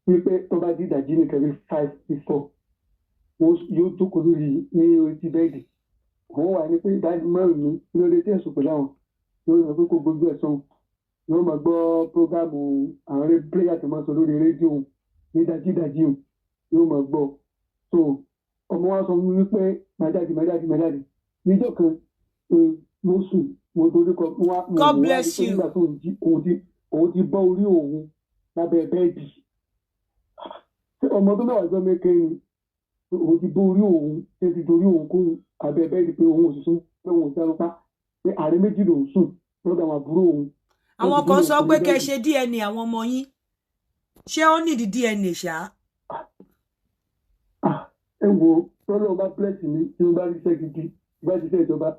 wípé tó bá di ìdajì nìkan bí 3:55, yóò jókòó lórí ní orí ti bẹ́ẹ̀dì. Òun wà ní pé dájú márùn ní lórí tí ẹ̀sùn pẹ̀lú àwọn yóò sọ pé kó gbójú ẹ̀ sàn, yóò máa gbọ́ program àwọn prayer tó máa sọ lórí rédíò ní ìdajì ìdajì yóò máa gbọ́. So ọmọ wa sọ fún mi wípé máa jáde, máa jáde, máa jáde níjọ́ kan. Mo sùn, mo dorí kọ wá mo God wò wá bless rí pé you. nígbà tó ń jí, òun ti bọ́ orí òun lábẹ́ bẹ́ẹ̀dì. Ọmọ tó mẹ́wàá gbọ́ mẹ́kẹ́ ni òun ti bọ́ orí òun, ṣé ti dorí òun kó abẹ́ bẹ́ẹ̀dì, pé òun ò sì sùn, pé òun ò dárúpa, pé ààrẹ méjì lòun sùn lọ́dọ̀ àwọn àbúrò òun. Àwọn kan sọ pé kẹ́ ṣe DNA àwọn ọmọ yín. Ṣé ó nídìí DNA ṣá? Ẹ wo, tọ́lọ́ bá bless mi tí mo bá ríṣẹ́ gidi, bá ṣiṣẹ́ ìjọba.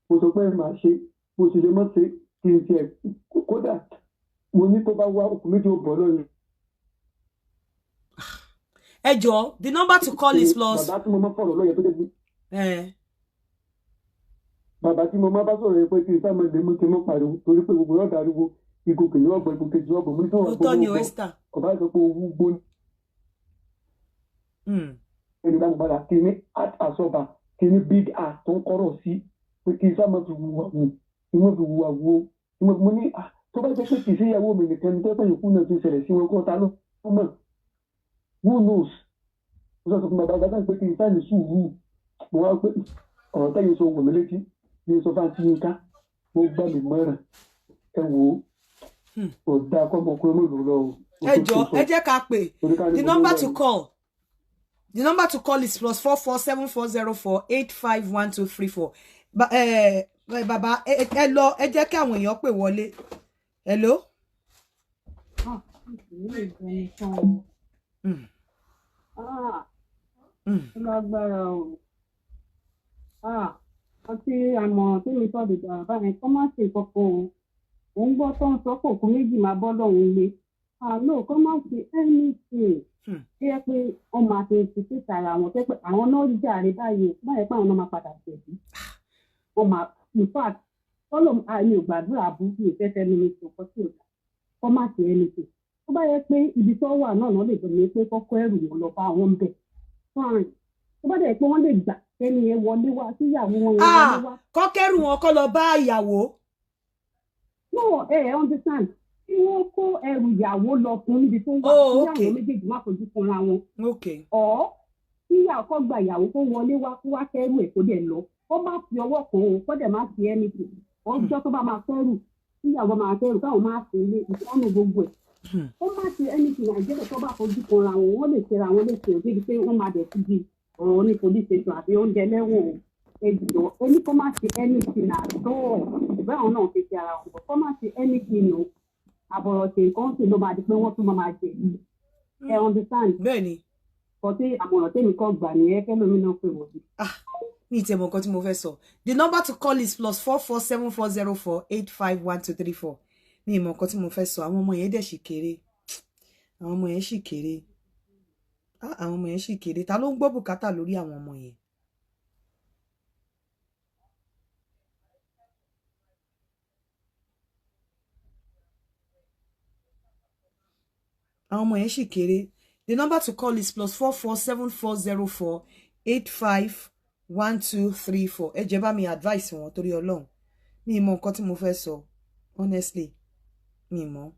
Mo sọ pé màá ṣe, mo sì lè mọ́ ṣe kí n tiẹ̀ kódà mo ní tó bá wá òkú méjì ó bọ̀ lọ́yìn. Ẹ jọ̀ọ́, the number to call is plus. Bàbá tí mo máa fọ̀rọ̀ lọ́yẹ̀ tó dé bí. Bàbá tí mo máa bá sọ̀rọ̀ yẹn pé kí n sá máa lè mú kí n mọ́ pariwo torí pé gbogbo yóò dariwo igun kìíní ọgbọ̀n igun kejì ọgbọ̀n mo ní sọ̀rọ̀ Òótọ́ ni o, Esther. Ọba sọ pé owó gbóná. Ẹni bá gbọ́dọ̀ kí ní àsọba kí ní big a tó ń kọ́rọ̀ sí pé kí n sá máa fi wùwà wù kí wọ́n fi wùwà wù ó mo ní tó bá jẹ́ pé kì í ṣe ìyàwó mi nìkan ní tẹ́pẹ́ yòókù náà ti ṣẹlẹ̀ sí wọn kó ta ló mọ̀, who knows. Mo sọ fún bàbá bàbá pé kí n sá ní sùúrù, mo wá pé ọ̀rọ̀ tẹ́yìn sọ wọ̀ mí létí ní sọ fún àti Yínká mo gbà mí mọ́ràn ẹ wò ó kò dáa kọ́ ọmọkùnrin mọ̀ lò lọ o. Ẹ jọ̀ọ́, ẹ jẹ́ ká pè the number to call. The number to call is +44 7404 85 1234. Bàbá ẹ lọ, ẹ jẹ́ kí àwọn èèyàn pè wọlé. Hello. Lágbára o. Àti àmọ̀ tí mi sọ dìgbà báyìí kọ́ má ṣe kọ́kọ́ o. Òun gbọ́ tó ń sọ pé òkú méjì máa bọ́ lọ́hùn lé. Àlọ́ kọ́ má ṣe anything. Ṣé ẹ pé wọ́n máa fi ṣe tara àwọn tẹ́ pé àwọn náà jàre báyìí báyìí pé àwọn náà máa padà jẹ̀bi. Wọ́n máa in fact tọ́lọ̀ àmì ò gbàdúrà burúkú ìfẹ́fẹ́ mi ní sọ̀kọ́ tí ò dá kọ́ má ṣe anything. Tó bá yẹ pé ibi tó wà náà lè bẹ̀rẹ̀ pé kọ́kọ́ ẹrù wọn lọ bá wọn bẹ̀. Fine. Tó bá dẹ̀ pé wọ́n lè gbà kẹ́ni yẹn wọlé wá síyàwó wọn yẹn wọlé wá. Kọ́kẹ́rù wọn kọ́ lọ bá ìyàwó. No, ẹ understand. Kí wọ́n kó ẹrù ìyàwó lọ fún níbi tó wà síyàwó méjèèjì má fojú kanra wọn. Ọ̀ kíyàwó kọ́ gba ìyàwó kó wọlé wá kó wá kẹ́rù ẹ̀ kó dẹ̀ lọ. Kó má fi ọwọ́ kan o, kó dẹ̀ má fi anything. Ọjọ́ tó bá máa kẹ́rù, kíyàwó máa kẹ́rù káwọn máa fi ilé ìtọ́nù gbogbo ẹ̀. Ó má ṣe anything àìjẹ́bẹ̀ tó bá fojú kanra wọn, wọ́n lè ṣera wọn léṣe òbí pé wọ́n máa dẹ̀ sí di ọ̀rọ̀ ní police station àbí oúnjẹ lẹ́wọ̀n ẹjọ́ ẹni kó má ṣe anything at all. Ìbẹ́ àwọn náà fi ṣe ara wọn kó má ṣe anything o. Àbọ̀rọ̀ ṣe nǹkan sì ló máa di pé wọ́n tún máa jẹ yìí. Ẹ understand? Bẹ́ẹ̀ni. Kò sí àmọ̀ràn tèmi kọ́ gbà ní ẹ kẹ́lómi náà pè wọ́n sí. Mi ì tẹ̀ mọ̀ nǹkan tí mo fẹ́ sọ. The number to call is +44 7404 85 1234. Mi ì mọ̀ nǹkan tí mo fẹ́ sọ. Àwọn ọmọ yẹn dẹ̀ sì kéré. Àwọn ọmọ yẹn sì kéré. Àwọn ọmọ yẹn sì kéré. Ta ló ń gbọ́ bùkátà lórí àwọn ọmọ yẹn? Àwọn ọmọ yẹn sì kéré. The number to call is +44 7404 85 1234. Ẹ jẹ́ bá mi advice wọn torí Ọlọ́run. Mi ì mọ̀ nǹkan tí mo fẹ́ sọ. Honestly, mi ì mọ̀.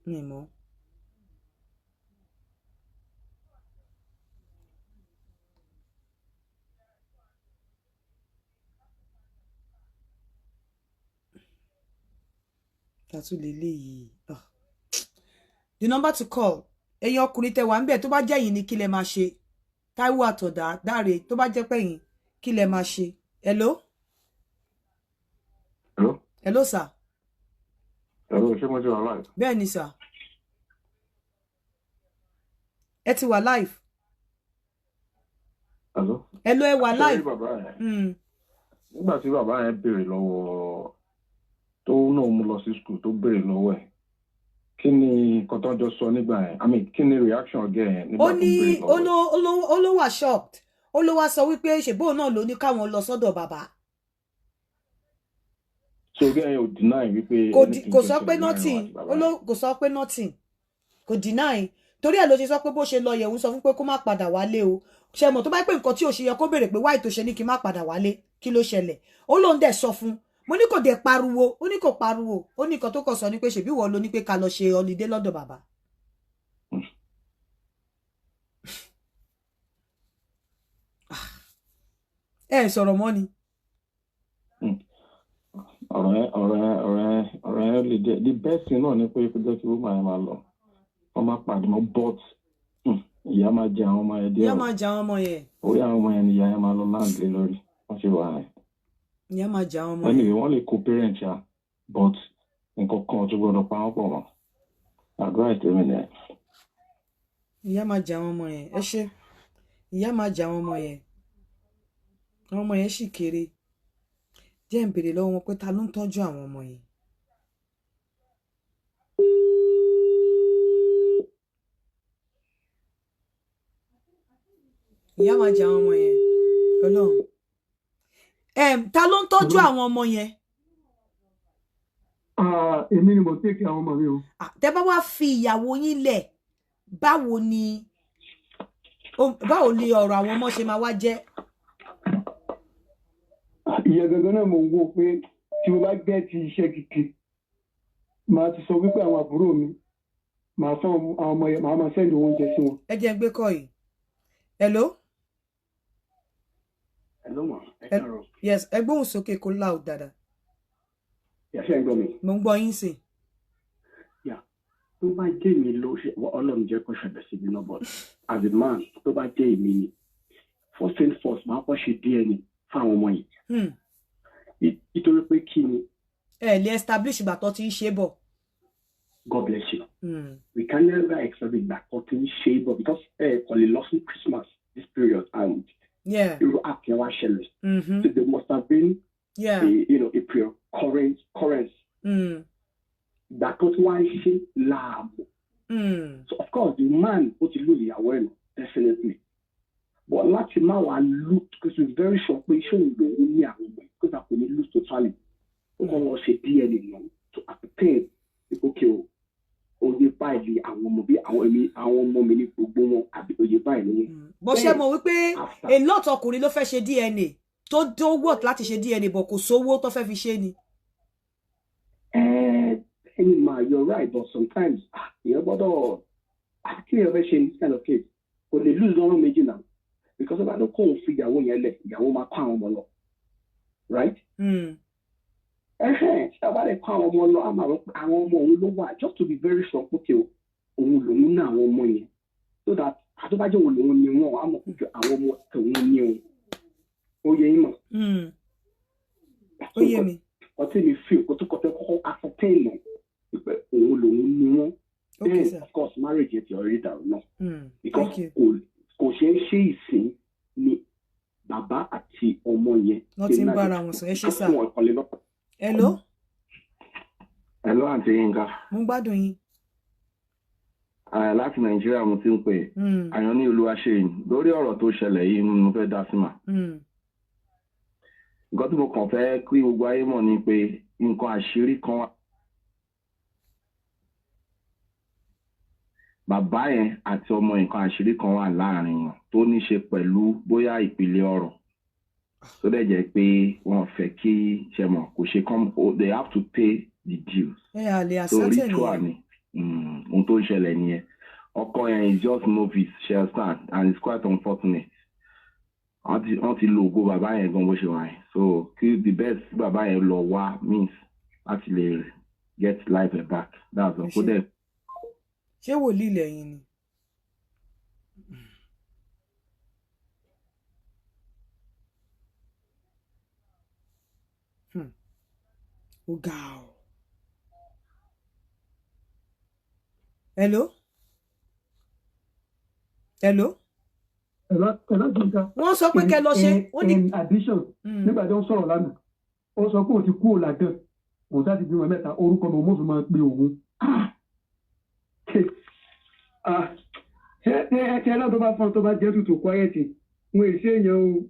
Mi ì mọ̀. Tàtú lélẹ́yìí. The number to call. Ẹ̀yin ọkùnrin tẹ́ wà ńbẹ̀ tó bá jẹ́ yín ni kí lẹ máa ṣe. Táíwò Àtọ̀dá Dáre tó bá jẹ́ pé yín kí lẹ máa ṣe. Hello? Hello? Hello sir. Hello, ṣé mo ti wà live? Bẹ́ẹ̀ ni sir. Ẹ ti wà live. Hello? Hello, ẹ wà live. Nígbà tí bàbá yẹn béèrè lọ́wọ́ tó náà mú lọ sí school tó béèrè lọ́wọ́ ẹ̀. Kí ni nǹkan tó ń jọ sọ nígbà yẹn? I mean, kí ni reaction ọ̀gá yẹn nígbà tó béèrè lọ́wọ́ ẹ̀? Ó ló wà shocked. Ó ló wá sọ wípé ṣèbó náà ló ní káwọn lọ sọ́dọ̀ bàbá. So ọ̀gá yẹn ò deny wípé. Kò sọ pé nothing. Kò sọ pé nothing. Kò deny. Torí ẹ̀ ló ṣe sọ pé bó ṣe lọ yẹ̀ ń sọ fún pé kó má padà wálé o. Ṣe mọ̀ tó bá pé nǹkan tí ò ṣe yẹ kó béèrè pé wáì tó ṣe ní kí n má padà wálé kí ló ṣẹlẹ̀. Ó lóun dẹ̀ sọ fún. Mo ní kò dẹ̀ pariwo, ó ní kò pariwo, ó ní nǹkan tó kàn sọ ni pé ṣèbí ìwọ ló ní pé ká lọ ṣe holiday lọ́dọ̀ bàbá. Ẹ sọ̀rọ̀ mọ́ ni. Ọ̀rọ̀ yẹn lè jẹ́ the best thing náà ni pé kó jẹ́ kí woman yẹn máa lọ. Wọ́n máa pàdé mọ́ but ìyá máa jẹ àwọn ọmọ yẹn díẹ̀. Ìyá máa jẹ àwọn ọmọ yẹn. Orí àwọn ọmọ yẹn ni ìyá yẹn máa lọ láǹdì lórí. Wọ́n ṣe wà yẹn. Ìyá máa jẹ àwọn ọmọ yẹn. Anyway, wọ́n lè co-parent ya but nǹkan kan tó gbọ́dọ̀ pa wọ́n pọ̀ mọ́. Advice tèmi nìyẹn. Ìyá máa jẹ àwọn ọmọ yẹn. Ẹ ṣé. Ìyá máa jẹ àwọn ọmọ yẹn. Àwọn ọmọ yẹn sì kéré. Jẹ́ ń béèrè lọ́wọ́ wọn pé ta ló ń tọ́jú àwọn ọmọ yìí. Ìyá máa jẹ àwọn ọmọ yẹn. Ọlọ́run. Ta ló ń tọ́jú àwọn ọmọ yẹn? Èmi ni mo tẹ́kì àwọn ọmọ mi o. Tẹ́ bá wá fi ìyàwó yín lẹ̀, báwo ni ọ̀rọ̀ àwọn ọmọ ṣe máa wá jẹ́? Ìyẹn gangan náà mo ń wò pé tí mo bá gẹ́ ti iṣẹ́ gidi, màá ti sọ wípé àwọn àbúrò mi màá fún àwọn ọmọ yẹn, màá máa sẹ́ndì oúnjẹ sí wọn. Ẹ jẹ́ n gbé kọ́ yìí. Hello? Hello ma, ẹ káàárọ̀. Yes, ẹ gbóhùn sókè kó loud dáadáa. Ṣé ẹ ń gbọ́ mi? Mo ń gbọ́ yín sí. Yà, tó bá jẹ́ èmi ló ṣe, Ọlọ́run jẹ́ kó ṣẹlẹ̀ sí mi náà, but as a man, tó bá jẹ́ èmi ni, first thing first, máa kọ́ ṣe DNA fáwọn ọmọ yìí. Nítorí pé kí ni. Ẹ lè establish ìgbà tó ti ń ṣe bọ̀. God bless you. We can never establish ìgbà tó ti ń ṣe bọ̀ because ẹ kò lè lọ sí Christmas this period and irú app yẹn wá ṣẹlẹ̀. So there must have been a pre-current. Ìgbà tó ti wá ń ṣe láàbò. So of course the man ó ti lose ìyàwó ẹ̀ nù definitely. But láti má wàá look because we very sure pé ṣé òun lòun ní àwọn ọmọ yìí because a kò ní lose totally. Ó kọ́ lọ ṣe DNA nù to ascertain okay o oye báyìí àwọn ọmọ bí àwọn èmi àwọn ọmọ mi ní gbogbo wọn àbí oye báyìí ni. Bó ṣe mọ̀ wípé a lot ọkùnrin ló fẹ́ ṣe DNA tó work láti ṣe DNA but kò sówó tó fẹ́ fi ṣe ni. Ẹni ma, you're right, but sometimes èèyàn gbọ́dọ̀ kí èèyàn fẹ́ ṣe this kind of case kò lè lose lọ́rùn méjì náà because ọba ló kóun fi ìyàwó yẹn lẹ̀, ìyàwó máa kó àwọn ọmọ lọ, right? Ṣé ọba lè kó àwọn ọmọ lọ, àwọn ọmọ òun ló wà, just to be very sure pé òun lòun ní àwọn ọmọ yẹn, so that àtọ́bájẹ́ òun lòun ní wọn, á mọ̀ pé àwọn ọmọ tòun ní òun. Ó yẹ yín mọ̀. Ó yé mi. Ọtí mi fi òkú tó kọfẹ́ kọ́kọ́ ascertain náà pé òun lòun ní wọn. Then of course marriage yẹn ti already dàrú náà. Because kò ṣeé ṣe ìsìn ni bàbá àti ọmọ yẹn. Wọ́n ti ń bára wọn sọ, ẹ ṣe sá. Hello. Hello, Aunty Yinka. Mo ń gbádùn yín. Láti Nàìjíríà mo ti ń pè. Àyàn ní Olúwaṣeyìn lórí ọ̀rọ̀ tó ṣẹlẹ̀ yìí mo fẹ́ dá sí mà. Nǹkan tí mo kàn fẹ́ kí gbogbo ayé mọ̀ ni pé nǹkan àṣírí kan wà. Bàbá yẹn àti ọmọ nǹkan àṣírí kan wà láàrin wọn tó ní ṣe pẹ̀lú bóyá ìpìlẹ̀ ọ̀rọ̀ tó dẹ̀ jẹ́ pé wọ́n fẹ́ kí ṣe mọ̀ kò ṣe kán, they have to pay the dues. So ritual ni ohun tó ń ṣẹlẹ̀ nìyẹn. Ọkọ yẹn is just novice, ṣe understand, and it's quite unfortunate. Wọ́n ti lo ògo bàbá yẹn gan bó ṣe wà yẹn, so kí the best bàbá yẹn lọ wá means láti lè get life back, that's all. Kó dẹ̀. Ṣé wòlíì lẹ́yìn ni? Ó ga ọ. Hello? Hello? Wọ́n sọ pé kẹ́ lọ ṣe. In addition, nígbà tó ń sọ̀rọ̀ lánàá, ó sọ pé òun ti kú òlàgàn, òun sá ti bímọ mẹ́ta, orúkọ mi òun fi máa pe òun. Ṣé ẹ náà tó bá fọ́n tó bá jẹ́ tutù quiet, wọn èsì èèyàn o.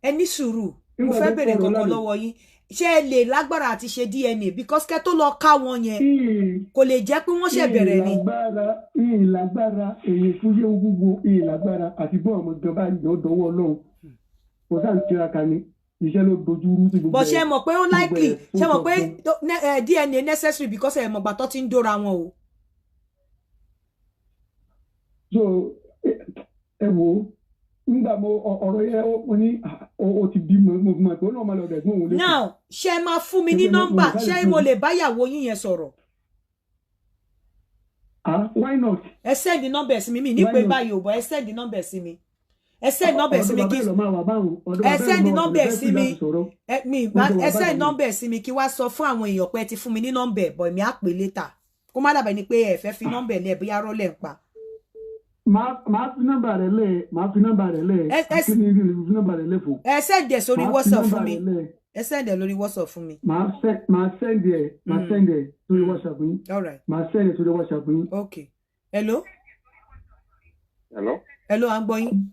Ẹ ní sùúrù, mo fẹ́ bèrè kankan lọ́wọ́ yín. Ṣé ẹ lè lágbára àti ṣe DNA because kẹ́ tó lọ ká wọn yẹn kò lè jẹ́ pé wọ́n ṣe bẹ̀rẹ̀ ni. Ìlágbára èyí fúyẹ́ gbogbo ìlágbára àti bọ́ ọmọ gan báyìí yóò dọwọ́ Ọlọ́run kò sáà ń tiraka ni iṣẹ́ ló dojú rú sí gbogbo ẹ̀. Bọ̀ ṣe mọ̀ pé ó likely, ṣe mọ̀ pé DNA necessary because ẹ̀ mọ̀gbà tó ti ń dóra wọn o. So ẹ wo nígbà mo ọ̀rọ̀ yẹn mo ní o ti bí mo mọ̀ pé ó náà máa lọ dẹ̀gbọ́n òun lẹ́kọ̀ọ́. Now ṣé máa fún mi ní nọ́mbà, ṣé mo lè báyàwó yín yẹn sọ̀rọ̀? Ah, why not? Ẹ send nọ́mbà sí mi, mi ní pé báyìí ò bọ̀, ẹ send nọ́mbà sí mi. Ẹ send nọ́mbà sí mi kí ẹ send nọ́mbà sí mi, ẹ send nọ́mbà sí mi kí wá sọ fún àwọn èèyàn pé ẹ ti fún mi ní nọ́mbà bọ̀ èmi á pè later. Kó má dàbẹ̀ ni pé ẹ fẹ́ fi nọ́mbà lẹ̀ bóyá rọ́lẹ̀ ń pa. Màá fi nọ́mbà rẹ̀ lẹ̀, màá fi nọ́mbà rẹ̀ lẹ̀, kí ni fi nọ́mbà rẹ̀ lẹ̀ fún. Ẹ send ẹ̀ sórí WhatsApp fún mi. Ẹ send ẹ lórí WhatsApp fún mi. Màá send ẹ sórí WhatsApp yín. All right. Màá send ẹ sórí WhatsApp yín. Okay. Hello. Hello. Hello, à ń gbọ́ yín.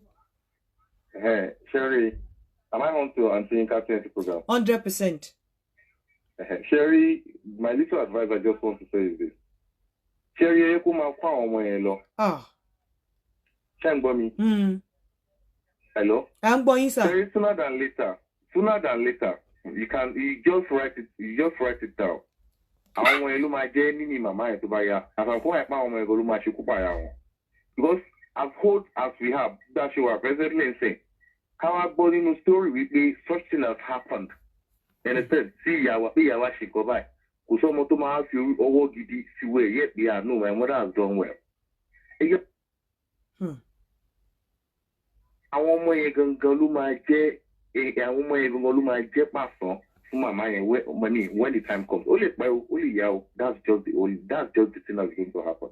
Hey, Sherry, am I on to Auntie Yinka TNT program? 100%. Sherry, my little advice I just want to say is this. Sherry, ẹ kó máa kó àwọn ọmọ yẹn lọ. Ah. Ṣé ń gbọ́ mi? Hello? À ń gbọ́ yín, sir. Sherry, sooner than later, you can you just write it you just write it down. Àwọn ọmọ yẹn ló máa jẹ́ níní màmá yẹn tó bá yá. Àtàkùn àìpá àwọn ọmọ yẹn gan ló máa ṣekú pàyà wọn. Because as old as we have, that ṣe wà presently ń sìn, ká wá gbọ́ nínú story wípé such thing has happened. Understand? Sí ìyàwó pé ìyàwó ṣe nǹkan báyìí. Kò sọ́mọ tó máa fi ọwọ́ gidi fi wé ẹ̀yẹ́ pé, "Ah no, my mother has done well." Ẹyẹ àwọn ọmọ yẹn gangan ló máa jẹ́ àwọn ọmọ yẹn gangan ló máa jẹ́ pàṣán fún màmá yẹn when the time comes. Ó lè pẹ́ o, ó lè yá o, that's just the thing that's going to happen.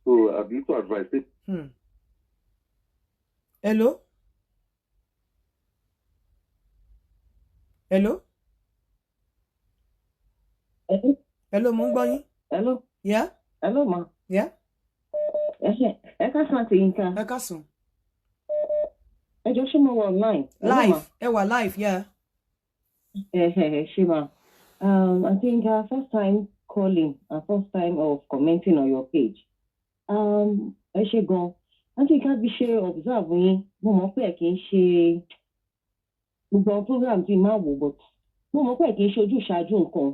So I'd like to advise it. Hello. Hello. Hello, mo ń gbọ́ yín. Hello. Yeah. Hello, ma. Yeah. Ẹ káàsán, Aunty Yinka. Ẹ káàsán. Ẹ jọ̀ọ́, ṣé mo wà online? Hello, ma. Live. Ẹ wà live, yeah. Ẹ ṣé, ma. Aunty Yinka, first time calling and first time of commenting on your page. Ẹ ṣé gan. Aunty Yinka, bí ṣe observe yín, mo mọ̀ pé ẹ kì í ṣe gbogbo àwọn program tí máa wò, but mo mọ̀ pé ẹ kì í ṣe ojúṣàájú nǹkan.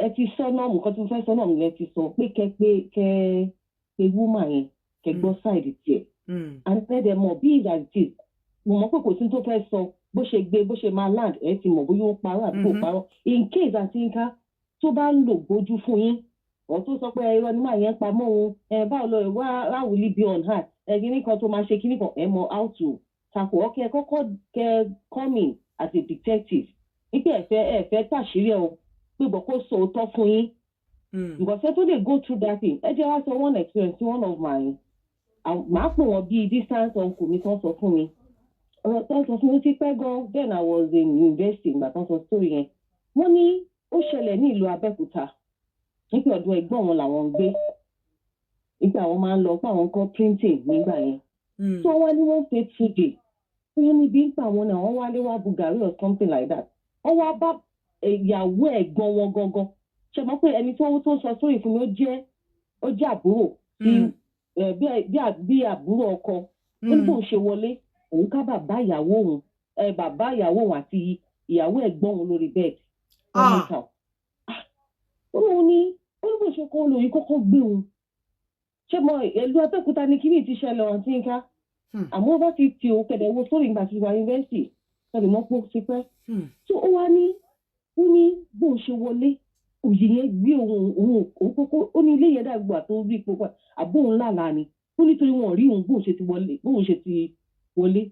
Ẹ ti sọ náà, nǹkan tí mo fẹ́ sọ náà lẹ ti sọ pé kẹ pé woman yẹn, kẹ gbọ́ side tiẹ̀. And ẹ dẹ̀ mọ̀ bí as it is, mo mọ̀ pé kò sí tó fẹ́ sọ, bó ṣe gbé, bó ṣe máa land, ẹ ti mọ̀ bóyá ó parọ́ àbí kò parọ́. In case, Aunty Yinka, tó bá ń lò gbójú fún yín ọ̀, tó sọ pé irọ́ ni máa yẹn pa mọ́ òun, ẹ báwo lọ wá, how will it be on her, ẹ kíní kan tó máa ṣe kíní kan, ẹ mọ̀ how to tackle ọkẹ kọ́kọ́, kẹ come in as a detective wípé ẹ fẹ́ tàṣírí ẹ o, pé bọ̀ kó sọ òótọ́ fún yín, because ẹ tó lè go through that thing. Ẹ jẹ́ wá sọ one experience, one of my, màá pè wọ́n bíi distant uncle mi, tán sọ fún mi. Ọ̀rọ̀ tán sọ fún mi ti pẹ́ gan. Then I was in university ìgbà tán sọ story yẹn. Wọ́n ní ó ṣẹlẹ̀ ní ìlú Abẹ́òkúta, nípa ọ̀dọ̀ ẹ̀gbọ́n wọn làwọn ń gbé nígbà àwọn máa ń lọ pé àwọn ń kọ́ printing nígbà yẹn. So wọ́n ní wọ́n ṣe today, wọ́n níbi ń pa àwọn náà, wọ́n wálé wá bu gàrí or something like that, wọ́n wá bá ìyàwó ẹ̀gbọ́n wọn gangan. Ṣe mọ̀ pé ẹni tó sọ sórí fún mi, ó jẹ́ àbúrò sí bí àbúrò ọkọ. Ó ní bóun ṣe wọlé, òun ká bàbá ìyàwó òun, bàbá ìyàwó òun àti ìyàwó ẹ̀gbọ́n òun lórí bed. Ó lóun ní, ó ní bó ṣe kọ́ lóyún kọ́kọ́ gbé òun. Ṣé mo ìlú Abẹ́òkúta ní kíní ti ṣẹlẹ̀, Aunty Yinka? Àmọ́ ó bá ti ti o kẹ̀dẹ̀ wo sórí ìgbà tí wà yunifásitì kẹ̀dẹ̀ mọ́ pé ó ti pẹ́ tó. Ó wá ní, ó ní bóun ṣe wọlé, òyì yẹn gbé òun, òun kókó. Ó ní ilé yẹn dàgbà tó rí ipò àbóun lálàá ni. Ó nítorí wọn rí òun bóun ṣe ti wọlé,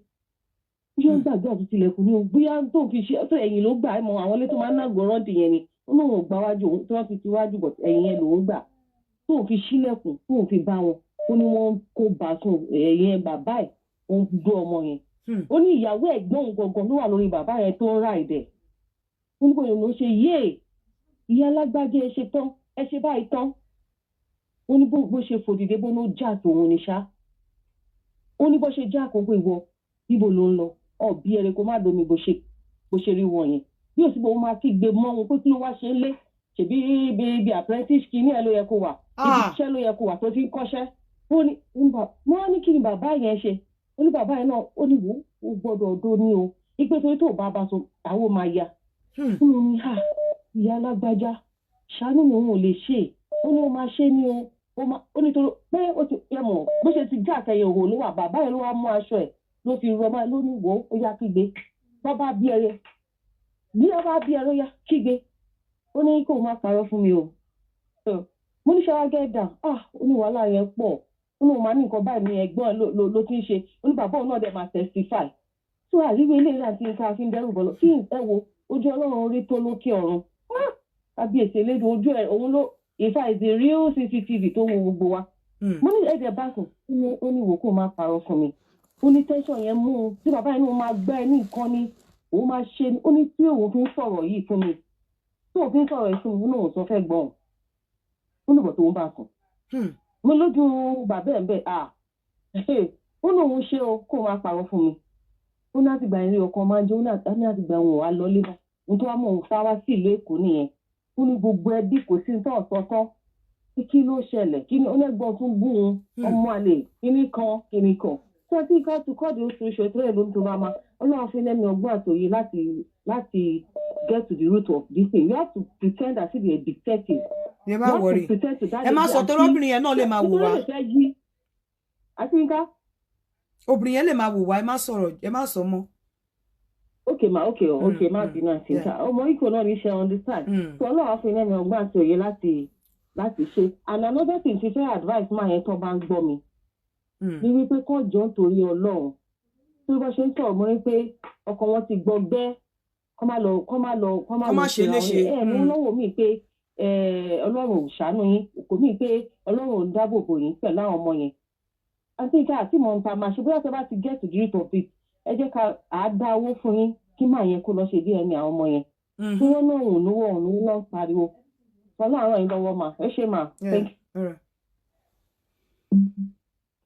bóyá ó gbàgbé àti tilẹ̀kùn ní o, bóyá tó fi ṣe tó ẹ̀yìn ló gbà. Ẹ mọ àwọn ilé tó máa ń ná gbọ́rọ́ǹdì yẹn ni. Ó lóun ò gbà wájú òun tí wọ́n fi ti wájú bọ̀, ẹ̀yìn yẹn lòún gbà tóun fi ṣílẹ̀kùn, tóun fi bá wọn. Ó ní wọ́n kó bá sùn, ẹ̀yìn bàbá ẹ̀ ó ń dó ọmọ yẹn. Ó ní ìyàwó ẹ̀gbọ́n òun gangan ló wà lórí bàbá yẹn tó ń rà ìdẹ̀. Ó ní bóyá ló ṣe yéè, ìyá alágbájá, ẹ ṣe tán, ẹ ṣe báyìí tán. Ó ní bó ṣe fòdìdé, bó ló já tòun ní ṣá. Ó ní bó ṣe já àkókò, ìwọ ibo ló ń lọ ọbí ẹrẹ, kó má domi, bó ṣe rí wọn yẹn bí ó sì bó máa kígbe mọ́ wọn pé kí ló wá ṣe ń lé, ṣèbí ibi apprentice kìíní ẹ ló yẹ kó wà, ibi iṣẹ́ ló yẹ kó wà tó ti ń kọ́ṣẹ́. Ó ní wọ́n á ní kí ni bàbá yẹn ṣe. Ó ní bàbá yẹn náà, ó ní wò ó gbọ́dọ̀ ọdún ní o, ipe torí tó bá so àwọn máa ya. Ó ní ha, ìyá alágbájá, ṣàánú mi, òun ò lè ṣe. Ó ní ó máa ṣe ní o, ó ní torí pé ó ti ẹ mọ̀ bó ṣe ti já àtẹyẹ òhò ló wà. Bàbá yẹn ló wá mú aṣọ ẹ̀ ló fi rọmọ, ló ní wò ó yá, kígbe bọ́ bá bí ẹrẹ, bí ọ bá bí ẹrẹ, ó yá, kígbe. Ó ní kó má parọ́ fún mi o. Mo ní ṣe get down. Ah, ó ní wàhálà yẹn pọ̀. Ó ní òun máa ní nǹkan báyìí ní ẹ̀gbọ́n ló ti ń ṣe. Ó ní bàbá òun náà dẹ̀ máa testify. Tó àríwé ilé àti nǹkan àfi ń dẹ́rù bọ̀ lọ kí ẹ wo ojú Ọlọ́run orí tó lókè ọ̀run. Kábíyèsí elédùn, ojú ẹ̀ òun ló ìfà is the real CCTV tó wo gbogbo wa. Mo ní ẹ̀jẹ̀ bá sùn, ó ní wò kó má parọ́ fún mi. Ó ní tẹ́sán yẹn mú un tí bàbá yẹn ní òun máa gbá ẹ ní nǹkan ni òun máa ṣe. Ó ní tí òun fi ń sọ̀rọ̀ yìí fún mi, tí òun fi ń sọ̀rọ̀ yìí fún mi, ó ní òun sọ fẹ́ gbọ́n. Ó ní bọ̀ tó ń bá sùn mo lójú bàbá ẹ̀ ń bẹ̀ à. Ó ní òun ṣe o kó máa pàrọ̀ fún mi. Ó ní àtìgbà yẹn ọkọ máa ń jẹ. Ó ní àtìgbà òun wà lọlé bá ohun tó wá mọ̀ òun fá wá sí ìlú Èkó nìyẹn. Ó ní gbogbo ẹbí kò sí ní ọ̀sán tán. Kí ló ṣẹlẹ̀? Kí ni onígbọ̀n tún bú òun, ọmọ àlè, kíní kan kíní kan tí wọ́n ti ká tu kọ́ọ̀dù oṣù oṣù tó yẹ ló ń tó máa ma. Ọlọ́run fi lẹ́nu ọgbọ́n àtòyè láti get to the root of this thing. You have to pretend as if you're a detective. Ẹ má worry, ẹ má sọ torí obìnrin yẹn náà lè máa wò wá. Àti nǹkan. Obìnrin yẹn lè máa wò wá, ẹ má sọ̀rọ̀, ẹ má sọ mọ́. Ok ma, ok ok, má bínú. Àti nǹkan ọmọ ikọ̀ náà ní ṣe understand. So Ọlọ́run á fún lẹ́nu ọgbọ́n àti òye láti ṣe. And another thing ti fẹ́ advice máa yẹn tó bá ń gbọ́ mi ní wípé kọ́ jọ ń torí Ọlọ́run tí wọ́n ṣe ń sọ̀rọ̀ mọ́ ní pé ọkọ wọn ti gbọgbẹ́, kọ́ má lọ kọ́ má lọ kọ́ má lọ ṣe léṣe. Ẹ̀ ní lọ́wọ́ mi pé Ọlọ́run ò ṣàánú yín, kò mí pé Ọlọ́run ò ń dáàbò bò yín pẹ̀lú àwọn ọmọ yẹn. Àti nǹkan àti mọ̀ nípa máa ṣe bóyá tẹ bá ti get to the root of it, ẹ jẹ́ ká àá dá owó fún yín kí máa yẹn kó lọ ṣe DNA àwọn ọmọ yẹn tí wọ́n náà òun lówó òun lówó náà pariwo. Ọlọ́run ràn yín lọ́wọ́ mà. Ẹ ṣé mà. Thank you.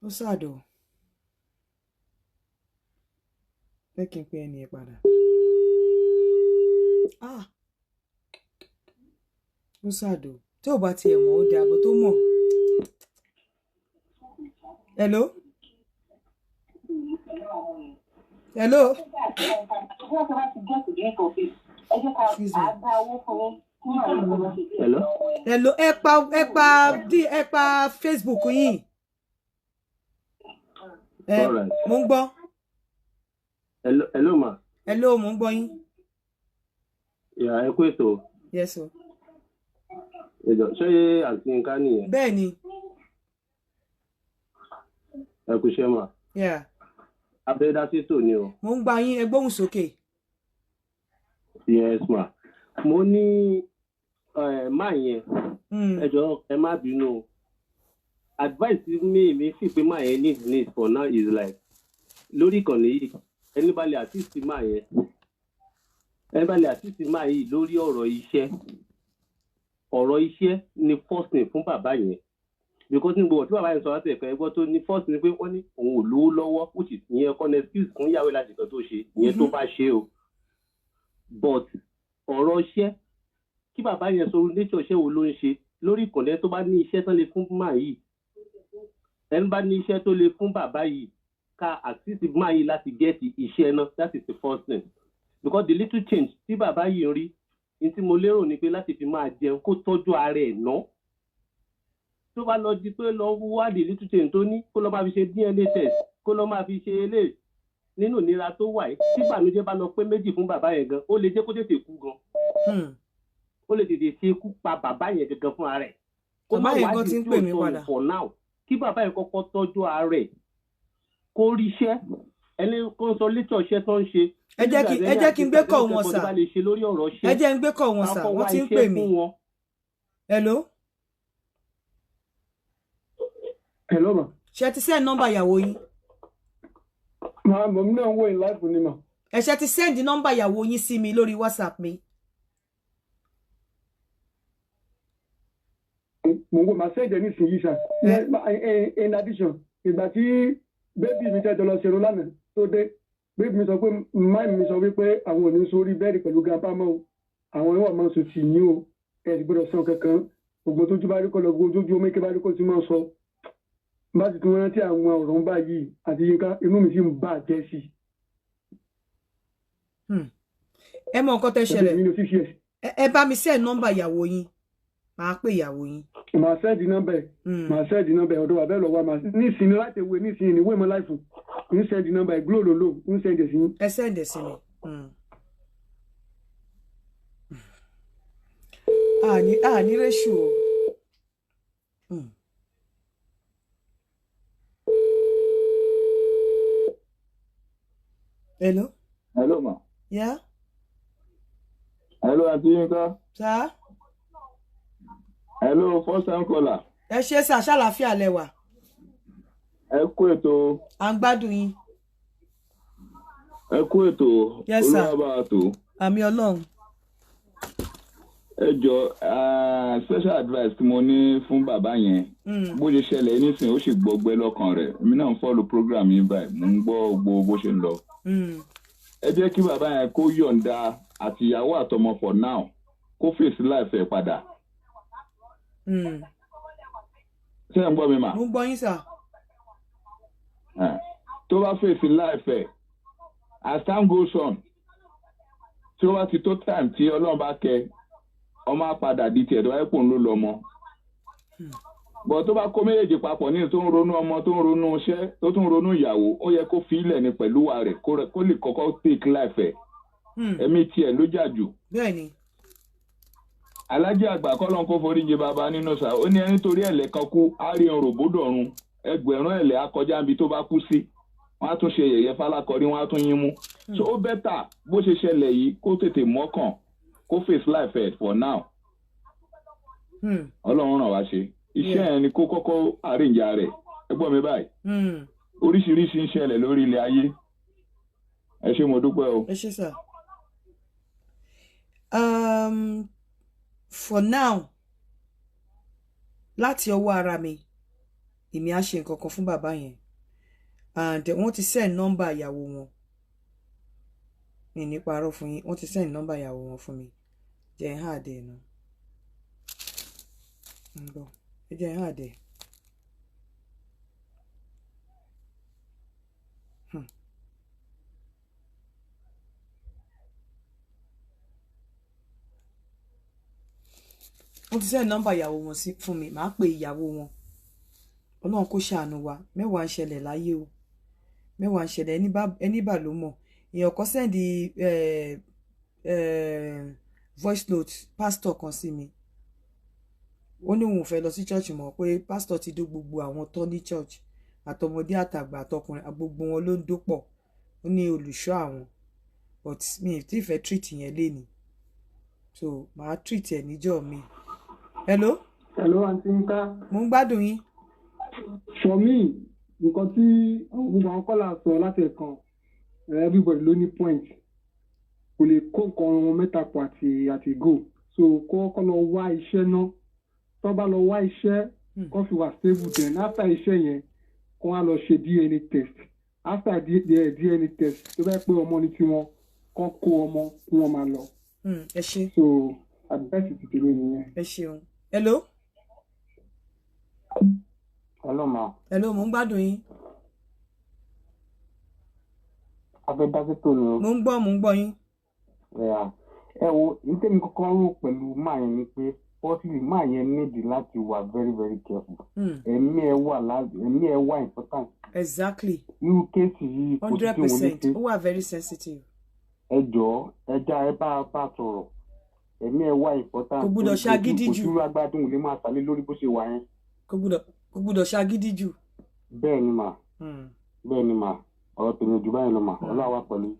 Ó ṣàdọ̀ pé kí n pe ẹni yẹn padà. Ah, ó ṣàdọ̀ tí ò bá tiẹ̀ mọ̀, ó dáa bó tó mọ̀. Hello, hello. Excuse me. Hello. Hello, ẹ pa Facebook yín. Ẹ Alright. mo ń gbọ́. Hello, hello ma. Hello, mo ń gbọ́ yín. Yeah, ẹ kú ètò. Yes o. Ẹ jọ̀ọ́, ṣé àǹtí Yínká nìyẹn? Bẹ́ẹ̀ ni. Ẹ kú iṣẹ́ mà. Yeah. Abẹ́dá títò ni o. Mo ń gbọ́ yín, ẹ gbóhùn sókè. Yes ma. Mo ní máa yẹn. Ẹ jọ̀ọ́, ẹ má bínú o. Advice mi sì pé máa yẹn need for now is like lórí ìkànnì yìí, ẹni bá lè assist máa yẹn. Ẹni bá lè assist máa yìí lórí ọ̀rọ̀ iṣẹ́. Ọ̀rọ̀ iṣẹ́ ni first thing fún bàbá yẹn, because ní gbogbo tí bàbá yẹn sọ láti ẹ̀kọ́ ẹgbọ́ tó ní first ni pé wọ́n ní òun ò lówó lọ́wọ́, which is ìyẹn kọ́ ní excuse fún ìyàwó láti kan tó ṣe ìyẹn tó bá ṣe o. But ọ̀rọ̀ iṣẹ́, kí bàbá yẹn sọ nature iṣẹ́ wo ló ń ṣe lórí ìkànnì. Tó bá ní iṣẹ́ tán lè fún máa yìí, ẹni bá ní iṣẹ́ tó lè fún bàbá yìí, ká assist máa yìí láti get iṣẹ́ náà. That is the first thing, because the little change tí bàbá yìí ń rí ní tí mo lérò ni pé láti fi máa jẹun, kó tọ́jú ara ẹ̀ ná. Tó bá lọ di pé lọ wá the little change tó ní, kó lọ máa fi ṣe DNA test, kó lọ máa fi ṣe eléyìí nínú ìnira tó wà yìí, tí ìbànújẹ́ bá lọ pé méjì fún bàbá yẹn gan, ó lè jẹ́ kó tètè kú gan. Ó lè tètè ṣe ikú pa bàbá yẹn gangan fúnra rẹ̀. Kó má Bàbá yẹn gan ti wádìí ń tí pè ò mí sọnù padà. for now, kí bàbá yẹn kọ́kọ́ tọ́jú ara ẹ̀, kó ríṣẹ́, ẹni kó ń sọ létí ọ̀ṣẹ́ tó ń ṣe. Ẹ jẹ́ kí n gbé kọ̀ wọn sà. Bá lè ṣe lórí ọ̀rọ̀ ṣẹ́. Ẹ jẹ́ n gbé kọ̀ wọn sà, wọ́n ti ń pè mí. Hello. Hello ma. Ṣé ti send nọ́mbà ìyàwó yín? Màá mọ̀ mí náà ń wò ní live ni mà. Ẹ ṣe ti send nọ́mbà ìyàwó yín sí mi lórí WhatsApp mi? Mo ń wò, màá send ẹ̀ nísìnyí sà. In addition, ìgbà tí baby mi tẹ́jọ lọ ṣerun lánàá tó dé, baby mi sọ pé máì mi sọ wípé àwọn ò ní sórí bẹ́ẹ̀dì pẹ̀lú grandpa mọ́ o, àwọn ìwà máa ń sùn tì yín o, ẹ sì gbọ́dọ̀ sọ kankan, gbogbo tójú bá rí kọ́ lọ, gbogbo tójú omi ké bá rí kọ́ sí máa sọ. Bá sì tún rántí àwọn ọ̀rọ̀ ń báyìí àti Yínká, inú mi sì ń bà jẹ́ sí i. Ẹ mọ nǹkan tẹ́ ṣẹlẹ̀. Mi ní 6 years. Ẹ bá mi send nọ́mbà ìyàwó yín, màá pè ìyàwó yín. Màá send nọ́mbà ẹ̀, màá send nọ́mbà ẹ̀. Ọ̀dọ̀ bàbá ẹ̀ lọ wá màá nísìnyí láti ewé nísìnyí ní wéèmọ láìfù ń send nọ́mbà ẹ̀. Glo lòlò ń send ẹ̀ sí yín. Ẹ send ẹ̀ sí mi. Àní réṣù o. Hello. Hello ma. Yeah. Hello, Aunty Yinka. Sir. Hello, first time caller. Ẹ ṣe sà, ṣàlàáfíà lẹ wà? Ẹ kú ètò. À ń gbádùn yín. Ẹ kú ètò. Yes, sir. Olúwa bá wa tò. Àmín Ọlọ́run. Ẹ jọ, special advice tí mo ní fún bàbá yẹn, bó ṣe ṣẹlẹ̀ nísìnyí, ó sì gbọgbẹ́ lọ́kàn rẹ̀. Èmi náà ń follow program yín báyìí, mò ń gbọ́ gbogbo bó ṣe ń lọ. Ẹ jẹ́ kí bàbá yẹn kó yọ̀ǹda àtìyàwó àtọmọ for now, kó face life ẹ̀ padà. Ṣé ẹ̀ ń gbọ́ mi mà? Mo ń gbọ́ yín, sir. Tó bá face life ẹ̀, as time goes on, tí ó bá ti tó time tí Ọlọ́run bá kẹ́, ọmọ á padà di tiẹ̀ tó bá yẹ kó ń lò lọ́mọ. Bọ̀ tó bá kó méjèèjì papọ̀ ní tó ń ronú ọmọ, tó ń ronú iṣẹ́, tó tún ń ronú ìyàwó, ó yẹ kó fi ilẹ̀ ní pẹ̀lú wa rẹ̀ kó lè kọ́kọ́ take life ẹ̀. Ẹ̀mí tiẹ̀ ló jà jù. Bẹ́ẹ̀ni. Alájí àgbà, kọ́lọ́n kó foríjì bàbá nínú sà, ó ní ẹni torí ẹ̀lẹ́ kan kú á rí irun rògbòdọ̀run, ẹgbẹ̀rún ẹ̀lẹ́ á kọjá níbi tó bá kú sí, wọ́n á tún ṣe yẹ̀yẹ́ fálákọrí, wọ́n á tún yín mú. So ó better bó ṣe ṣẹlẹ̀ yìí, kó tètè mọ́kàn, kó face life ẹ̀ for now. Ọlọ́run ràn wá ṣe. Iṣẹ́ yẹn ni kó kọ́kọ́ arrange rẹ̀. Ẹ gbọ́ mi báyìí? Oríṣiríṣi ń ṣẹlẹ̀ lórí ilẹ̀ ayé. Ẹ ṣé, mo dúpẹ́ o. Ẹ ṣé, sir. For now, láti ọwọ́ ara mi, èmi á ṣe nǹkan kan fún bàbá yẹn, and wọ́n ti send nọ́mbà ìyàwó wọn mi. Ní parọ́ fún yín, wọ́n ti send nọ́mbà ìyàwó wọn fún mi. Jẹ́ ń add ẹ̀ náà, ń bọ̀, ẹ jẹ́ ń add ẹ̀. Wọ́n ti send nọ́mbà ìyàwó wọn sí fún mi, màá pe ìyàwó wọn. Ọlọ́run kó ṣàánú wa. Mẹ́wàá ń ṣẹlẹ̀ láyé o, mẹ́wàá ń ṣẹlẹ̀. Ẹni bá ló mọ̀. Èèyàn kan send voice note pastor kan sí mi. Ó ní òun ò fẹ́ lọ sí church mọ́, pé pastor ti dó gbogbo àwọn tó ní church, àtọmọdé àtàgbà àtọkùnrin, gbogbo wọn ló ń dópọ̀. Ó ní olùṣọ́ àwọn, but mi ì tí ì fẹ́ treat yẹn lénìí, so màá treat ẹ̀ níjọ́ mi. Hello. Hello, Aunty Nka. Mo ń gbádùn yín. For me, nǹkan tí gbogbo àwọn caller sọ láti ẹ̀kan, everybody ló ní point. Kò lè kó nǹkan wọn mẹ́ta pọ̀ àti go, so kó kọ́ lọ wá iṣẹ́ náà. Tó bá lọ wá iṣẹ́, kó fi wà stable, then after iṣẹ́ yẹn, kó wá lọ ṣe DNA test. After DNA test, tó bá pé ọmọ ní tiwọn, kó kó ọmọ kí wọ́n máa lọ. Ẹ ṣé. So advice ti tèmi nìyẹn. Ẹ ṣeun. Hello. Hello, ma. Hello, mo ń gbádùn yín. Afẹ́dásítò ni o. Mo ń gbọ́, mo ń gbọ́ yín. Ẹ wo, ní tèmi kọ́kọ́ rò pẹ̀lú máa yẹn ni pé firstly, máa yẹn nídìí láti wà very very careful. Ẹ̀mí ẹ̀ wà important. Exactly. Irú case yìí, kò sí hundred tí òun ní percent ṣe. Ó wà very sensitive. Ẹ jọ̀ọ́, ẹ já ẹ bá sọ̀rọ̀. Ẹ̀mí ẹ̀ wà important. Kò gbúdọ̀ ṣagídí Kò jù. sí agbára tó ń lè máa sàlẹ̀ lórí bó ṣe wà yẹn. Kò gbúdọ̀ ṣagídí jù. Bẹ́ẹ̀ ni mà. Bẹ́ẹ̀ ni mà. Ọ̀rọ̀ tèmi ò jù báyìí lọ mà. Ọlọ́run wà pẹ̀lú.